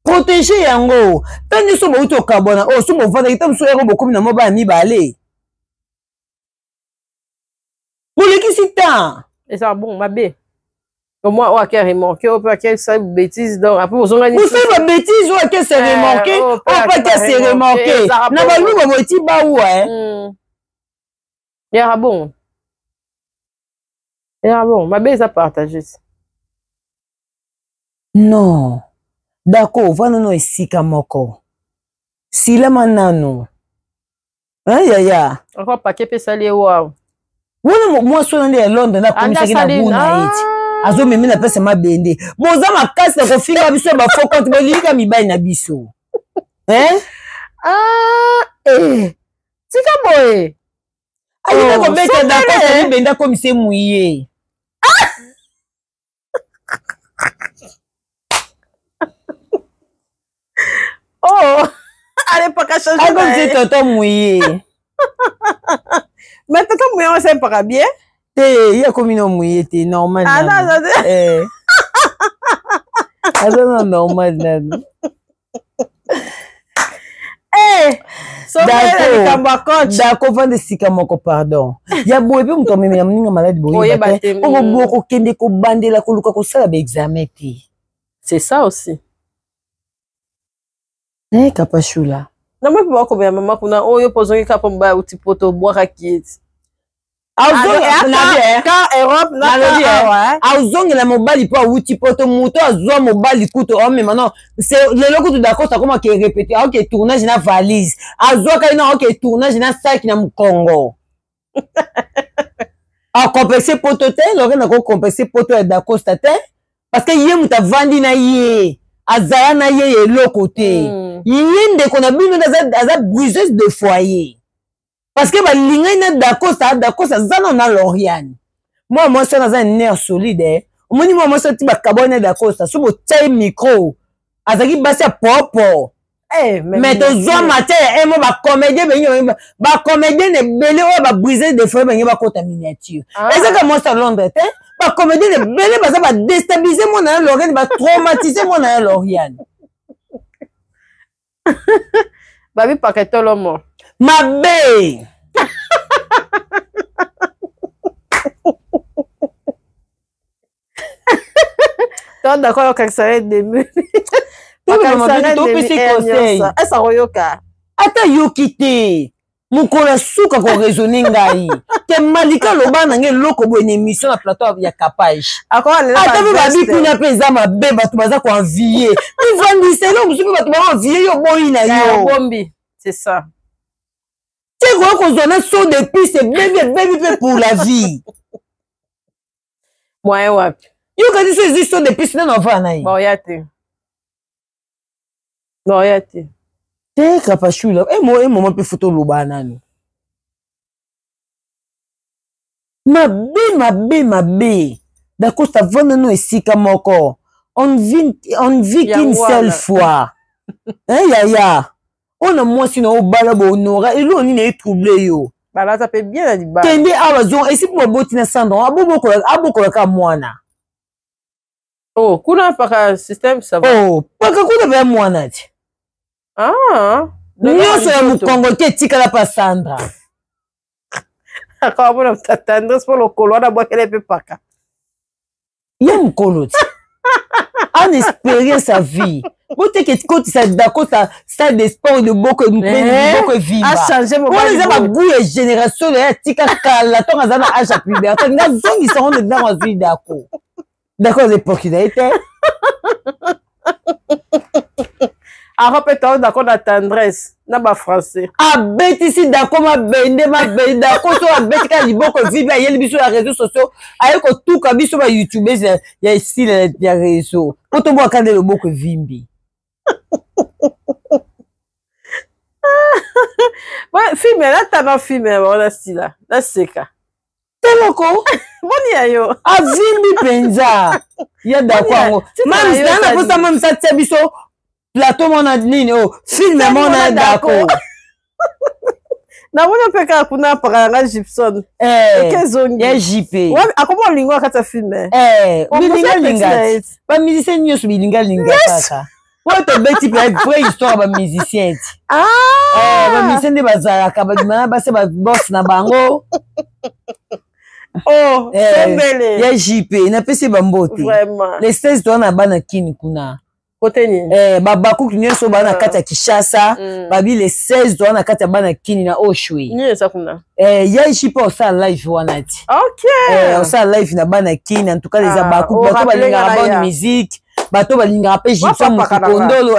[SPEAKER 2] Protege yango. Ntango nyonso bauti okabwana oyo, so bovandaki ta mosusu yako, bokomi na mwa bana mibale, bolekisi temps.
[SPEAKER 3] Eza bon mabe au moins oyo ake remorquer, oyo mpe ake sala bêtise, donc après bozongani.
[SPEAKER 2] Bosali babêtise, oyo ake se remorquer, oyo mpe ake se remorquer na baluba boye ti bawa.
[SPEAKER 3] Yaka bongo, yaka bongo, mabe eza partage.
[SPEAKER 2] Non, d'accord, ovanda no esika moko, silama nano yaya.
[SPEAKER 3] Encore paquet mpe esali ye waw.
[SPEAKER 2] Wana mwasi wana nde ya Londres nde akomisaki na bu na ye ti azomemi na place ya mabende. Boza makasi na kofinga biso ya bafaux compte, bolingika mibali na biso.
[SPEAKER 3] Ah, eh. Tika boye.
[SPEAKER 2] Alinga kobeta Dacosta libende, akomise muye.
[SPEAKER 3] Oh, allez, pas changer.
[SPEAKER 2] Akomise tonton muye.
[SPEAKER 3] Mais tonton muye, on sait pas bien.
[SPEAKER 2] Te, ye akomi na muye te, normal.
[SPEAKER 3] Ah, non, non.
[SPEAKER 2] Eh. Aza na normal nanu. Dako, vanda esika moko, pardon. Ya boye mpe moto amemela moninga maladi, boyeba te okokende kobandela koluka kosala baexamen te.
[SPEAKER 3] C'est ça aussi.
[SPEAKER 2] Eh, Kapashula.
[SPEAKER 3] Na mpe bakomela mama kuna oyo mpo ozongi kaka mpo mobali auti poto, obwakaki eti.
[SPEAKER 2] Azongela mobali mpo awuti poto, moto azwa mobali kutu omema no lelo kutu. Dacosta akoma ke répété, aoke tournage na valise, azwaka ye no aoke tournage na saki na mokongo, akompense poto te. Lorraine akokompense poto ya Dacosta te, parce que ye moto avandi na ye, azala na ye eloko te. Ye ndeko na bino nde aza briseuse de foyer, parce que balingani na Dacosta. Dacosta aza nano na Lauriane, mwana mwasi wana aza nerf solide. Omoni mwana mwasi ati bakabwani na Dacosta, so botia ye micro, azalaki basi ya popo. Mais tozwa matière ya emo bacomédien bengi, bacomédien ebele oyo babrise de foyer bangi bakota miniature. Ezaka mwasi ya Londres te, bacomédien ebele baza badestabilize mwana ya Lauriane, batraumatise mwana ya Lauriane.
[SPEAKER 3] Babi paketolomo.
[SPEAKER 2] Mabe.
[SPEAKER 3] To d'accord, okangisa ye demi.
[SPEAKER 2] Topesi conseil.
[SPEAKER 3] Esa koyoka.
[SPEAKER 2] Ata yoki te, mokolo ya suka koraisonne ngai te. Malika aloba na ngai eloko boye na émission na plateau ya Capage, ata mpe babi kuna mpe eza mabe, bato baza koenvie mivandisa eloko mosusu, mpe bato baenvie yo boyi na yo.
[SPEAKER 3] Bombi, c'est ça.
[SPEAKER 2] Te koya kozwa na saut de piste, ebebi, ebebi mpe pour la vie.
[SPEAKER 3] Moyen wapi?
[SPEAKER 2] Yo kasi so ezwi saut de piste, nano avaa na ye.
[SPEAKER 3] Baoya te, baoya te.
[SPEAKER 2] Te, Kapashula, emoma mpe foto oloba nano mabe mabe mabe. Dacosta, vanda no esika moko. On vit, on vit qu'une seule fois. Hein, yaya. Oyo na mwasi na obala bohonora eloko nini etrouble yo?
[SPEAKER 3] Balata mpe bien na libala.
[SPEAKER 2] Kende awa zonga esi mpo baboti na Sandra abokolaka mwana.
[SPEAKER 3] Oh, kuna paka système ça va.
[SPEAKER 2] Oh, paka kuna pe mwana ti.
[SPEAKER 3] Ah.
[SPEAKER 2] Nyonso ya mokongo te etikala pa Sandra.
[SPEAKER 3] Akamona tendresse mpo lokolo wana abwakela mpe paka.
[SPEAKER 2] Ye mokolo ti. En expérience sa vie. Boteke kotisa dakosa salle de sport loboko loboko evimba. Wana eza bagout ya génération na ye atika kala ntongo aza na age ya puberté nga zongisa ngo ntango azwi dako. Dako aza epoki na ye te.
[SPEAKER 3] Ako mpe tao dako na tendresse na bafrançais.
[SPEAKER 2] Abetisi dako mabende mabende dako so abeti kaka liboko evibi ayeli biso ya réseau sociaux aye kotuka biso ba youtubeurs ya esila ya réseau po tobwaka nde loboko evimbi.
[SPEAKER 3] Filme natanga filme ya bango nasila naseka.
[SPEAKER 2] Teloko
[SPEAKER 3] boni ya yo
[SPEAKER 2] avimbi mpenza ya dako yango mams na na posa mams atia biso plateau mona nini o oh, film mona dako.
[SPEAKER 3] Namoni mpe kaka kuna paka yanga Gibson
[SPEAKER 2] ekezongi ya JP
[SPEAKER 3] akoma olingo na kati ya film
[SPEAKER 2] bilingalinga bamusicien nyonso bilingalinga kaka oyo tobeti mpe vraie histoire ya bamusicien ti bamusicien nde bazalaka babima na basi babos na bango.
[SPEAKER 3] Oh, sembele
[SPEAKER 2] ya JP napesi bambote le 16 toza na bana kini kuna
[SPEAKER 3] kote nini
[SPEAKER 2] babakuki nyonso baa na kati ya Kinshasa. Babi le 16 toza na kati ya bana kini na Oshwe.
[SPEAKER 3] Nini eza kuna?
[SPEAKER 2] Ya JP osala live wana ti. Osala live na bana kini. En tout cas eza bakuki bato balingaka bonne musique, bato balingaka mpe Gibson Mokondolo.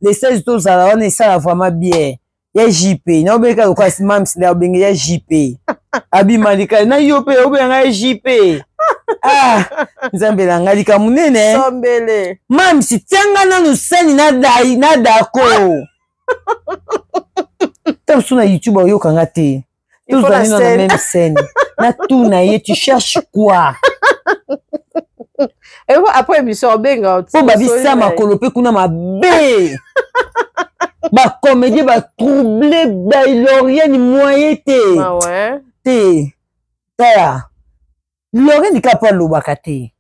[SPEAKER 2] Le 16 tozala wana, esala vraiment bien. Ya JP naobeka lokola mams nde obenge ya JP abima lika na yo mpe obenga ya JP. Ah, nzambe na ngai, likambo monene.
[SPEAKER 3] Sombele.
[SPEAKER 2] Mams, tianga nanu sani na dai na dako ta mosusu na YouTube oyokanga te. Tozali na même scène natuna ye: tu cherches quoi?
[SPEAKER 3] Après émission obenga.
[SPEAKER 2] Mpo babisa makolo mpe kuna mabe, bacomédien batrouble bailorienne moyen te te. Tala Lorraine kaka mpo alobaka te,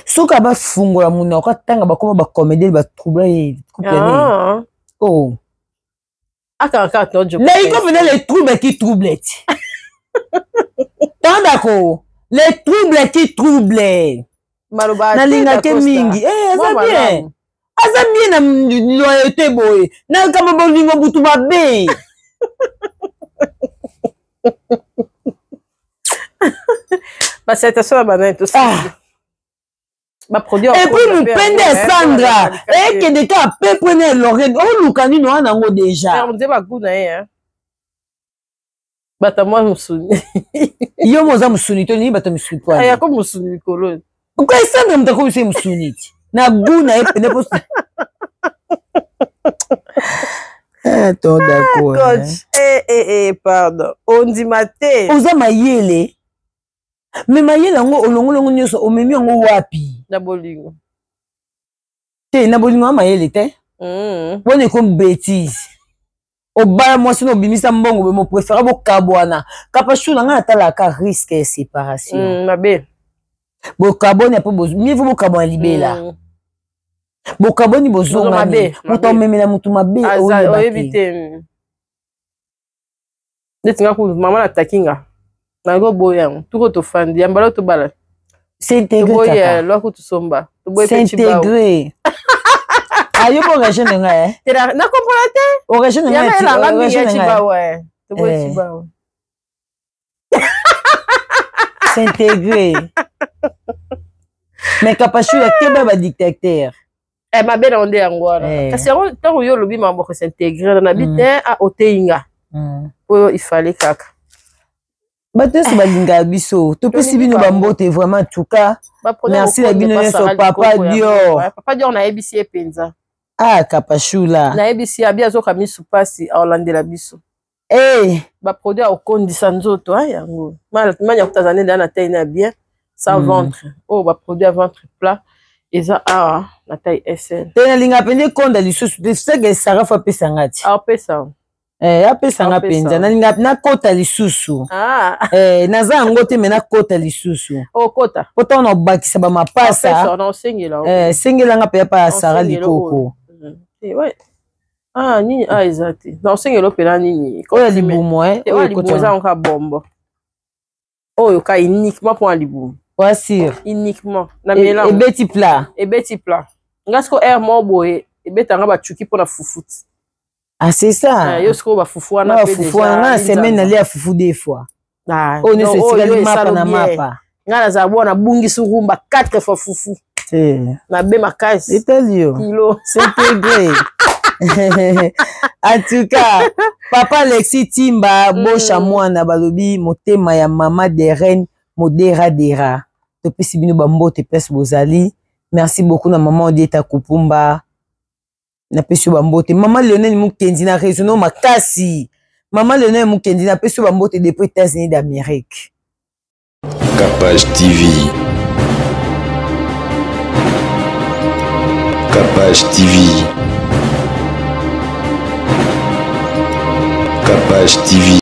[SPEAKER 2] soki abafungola monoko atanga bakoma bacomédien batrouble ye couple ne. Oh, naiko mpena les troubles qui trouble ti tandako, les troubles qui trouble. Nalingake mingi, aza bien, aza bien na loyauté boye na likambo bolingo butu mabe.
[SPEAKER 3] Basalutation na banani tosi baproduit.
[SPEAKER 2] Et puis mopende ya Sandra ekende ka pepre na Lorraine oluka nini wana yango déjà.
[SPEAKER 3] Nde bagu na ye bato mwa mosuni.
[SPEAKER 2] Yo mo oza mosuni to nini? Bato mosuni po
[SPEAKER 3] ayako mosuni likolo.
[SPEAKER 2] Ko Sandra moto akomisa ye mosuni ti na gu na ye pene po to d'accord.
[SPEAKER 3] Coach, eh, eh, pardon, ondima te.
[SPEAKER 2] Oza mayele, me mayele yango olongolongo nyonso omemi yango wapi?
[SPEAKER 3] Na bolingo.
[SPEAKER 2] Te, na bolingo ya mayele te. Wana ekomi bétise. Obala mwasi na obimisa mbongo boye, mopréféré bokabwana. Kapashu na ngai natalaka risque ya séparation.
[SPEAKER 3] Mabe.
[SPEAKER 2] Bokabwani apo, mieux vaut bokabwana libela. Bokabwani, bozongani, moto amemela motu mabe.
[SPEAKER 3] Oyebi te. Neti nga kutu mama nataki nga nango boya yango tuko tofandi ya mbala tobala.
[SPEAKER 2] S'intégrer.
[SPEAKER 3] Lwaku tusomba toboyi.
[SPEAKER 2] S'intégrer ayo bo origine na ngai.
[SPEAKER 3] Na comprendre te.
[SPEAKER 2] Origine na ngai.
[SPEAKER 3] Elanga mingi ya cibawa toboyi cibawa.
[SPEAKER 2] S'intégrer, mais Kapashu ya keba badictateur.
[SPEAKER 3] Mabe na nde yango wana. Kasi yango ntango yo olobi makambo kos'intégrer na bi te, oteyi nga oyo ifale kaka.
[SPEAKER 2] Bato nyonso balingaka biso, topesi bino bambote vraiment. En tout cas merci na bino nyonso. Papa Dior.
[SPEAKER 3] Papa Dior, nayebisi ye mpenza.
[SPEAKER 2] Ah, Kapashula.
[SPEAKER 3] Nayebisi ye abi azoka misu mpasi aolandela biso.
[SPEAKER 2] Hey.
[SPEAKER 3] Baproduit akokondisa nzoto yango manya kuta aza nde na taille na bien sans ventre oyo baproduit ya ventre plat. Eza awa na taille SL.
[SPEAKER 2] Te nalinga mpenza ekonda lisusu te, seke Sara fo apesa nga ti.
[SPEAKER 3] Apesa.
[SPEAKER 2] Eh, apesa nga mpenza, nalinga nakota lisusu.
[SPEAKER 3] Ah.
[SPEAKER 2] Eh, naza yango te me nakota lisusu.
[SPEAKER 3] Okota.
[SPEAKER 2] Po ntango na obakisa bamapasa.
[SPEAKER 3] Eh,
[SPEAKER 2] sengelanga mpenza pa ya Sara Likoko.
[SPEAKER 3] Eh, ouais. Ah, nini ah eza te. Na osengela opela nini?
[SPEAKER 2] Oyo ya libumu eh.
[SPEAKER 3] Oyo ya libumu eza nka bombo. Oyo ka uniquement mpo na libumu.
[SPEAKER 2] Wa sûr.
[SPEAKER 3] Uniquement. Na melange.
[SPEAKER 2] Ebeti plat.
[SPEAKER 3] Ebeti plat. Nga siko air moko boye ebetanga bacuki mpo na fufu.
[SPEAKER 2] Ah c'est ça.
[SPEAKER 3] Eh, yo sikoyo bafufu wana
[SPEAKER 2] pe fufu wana nga na semaine nalia fufu deux fois.
[SPEAKER 3] Ah,
[SPEAKER 2] oyo nyonso etikali mapa na mapa.
[SPEAKER 3] Nga nazala bwana nabungisi rumba 4 fois fufu.
[SPEAKER 2] Te.
[SPEAKER 3] Mabe makasi.
[SPEAKER 2] Etali yo.
[SPEAKER 3] Kilo.
[SPEAKER 2] C'est intégré. En tout cas, papa Alexis Timba, Bosha mwana balobi motema ya mama de reine modera dera. Topesi bino bambote place bozali. Merci beaucoup na mama Odieta Kupumba. Napesi yo bambote. Mama Lionel Mukendi na raisonno makasi. Mama Lionel Mukendi napesi yo bambote depuis États-Unis d'Amérique.
[SPEAKER 1] Capage TV. Capage TV. Capage TV.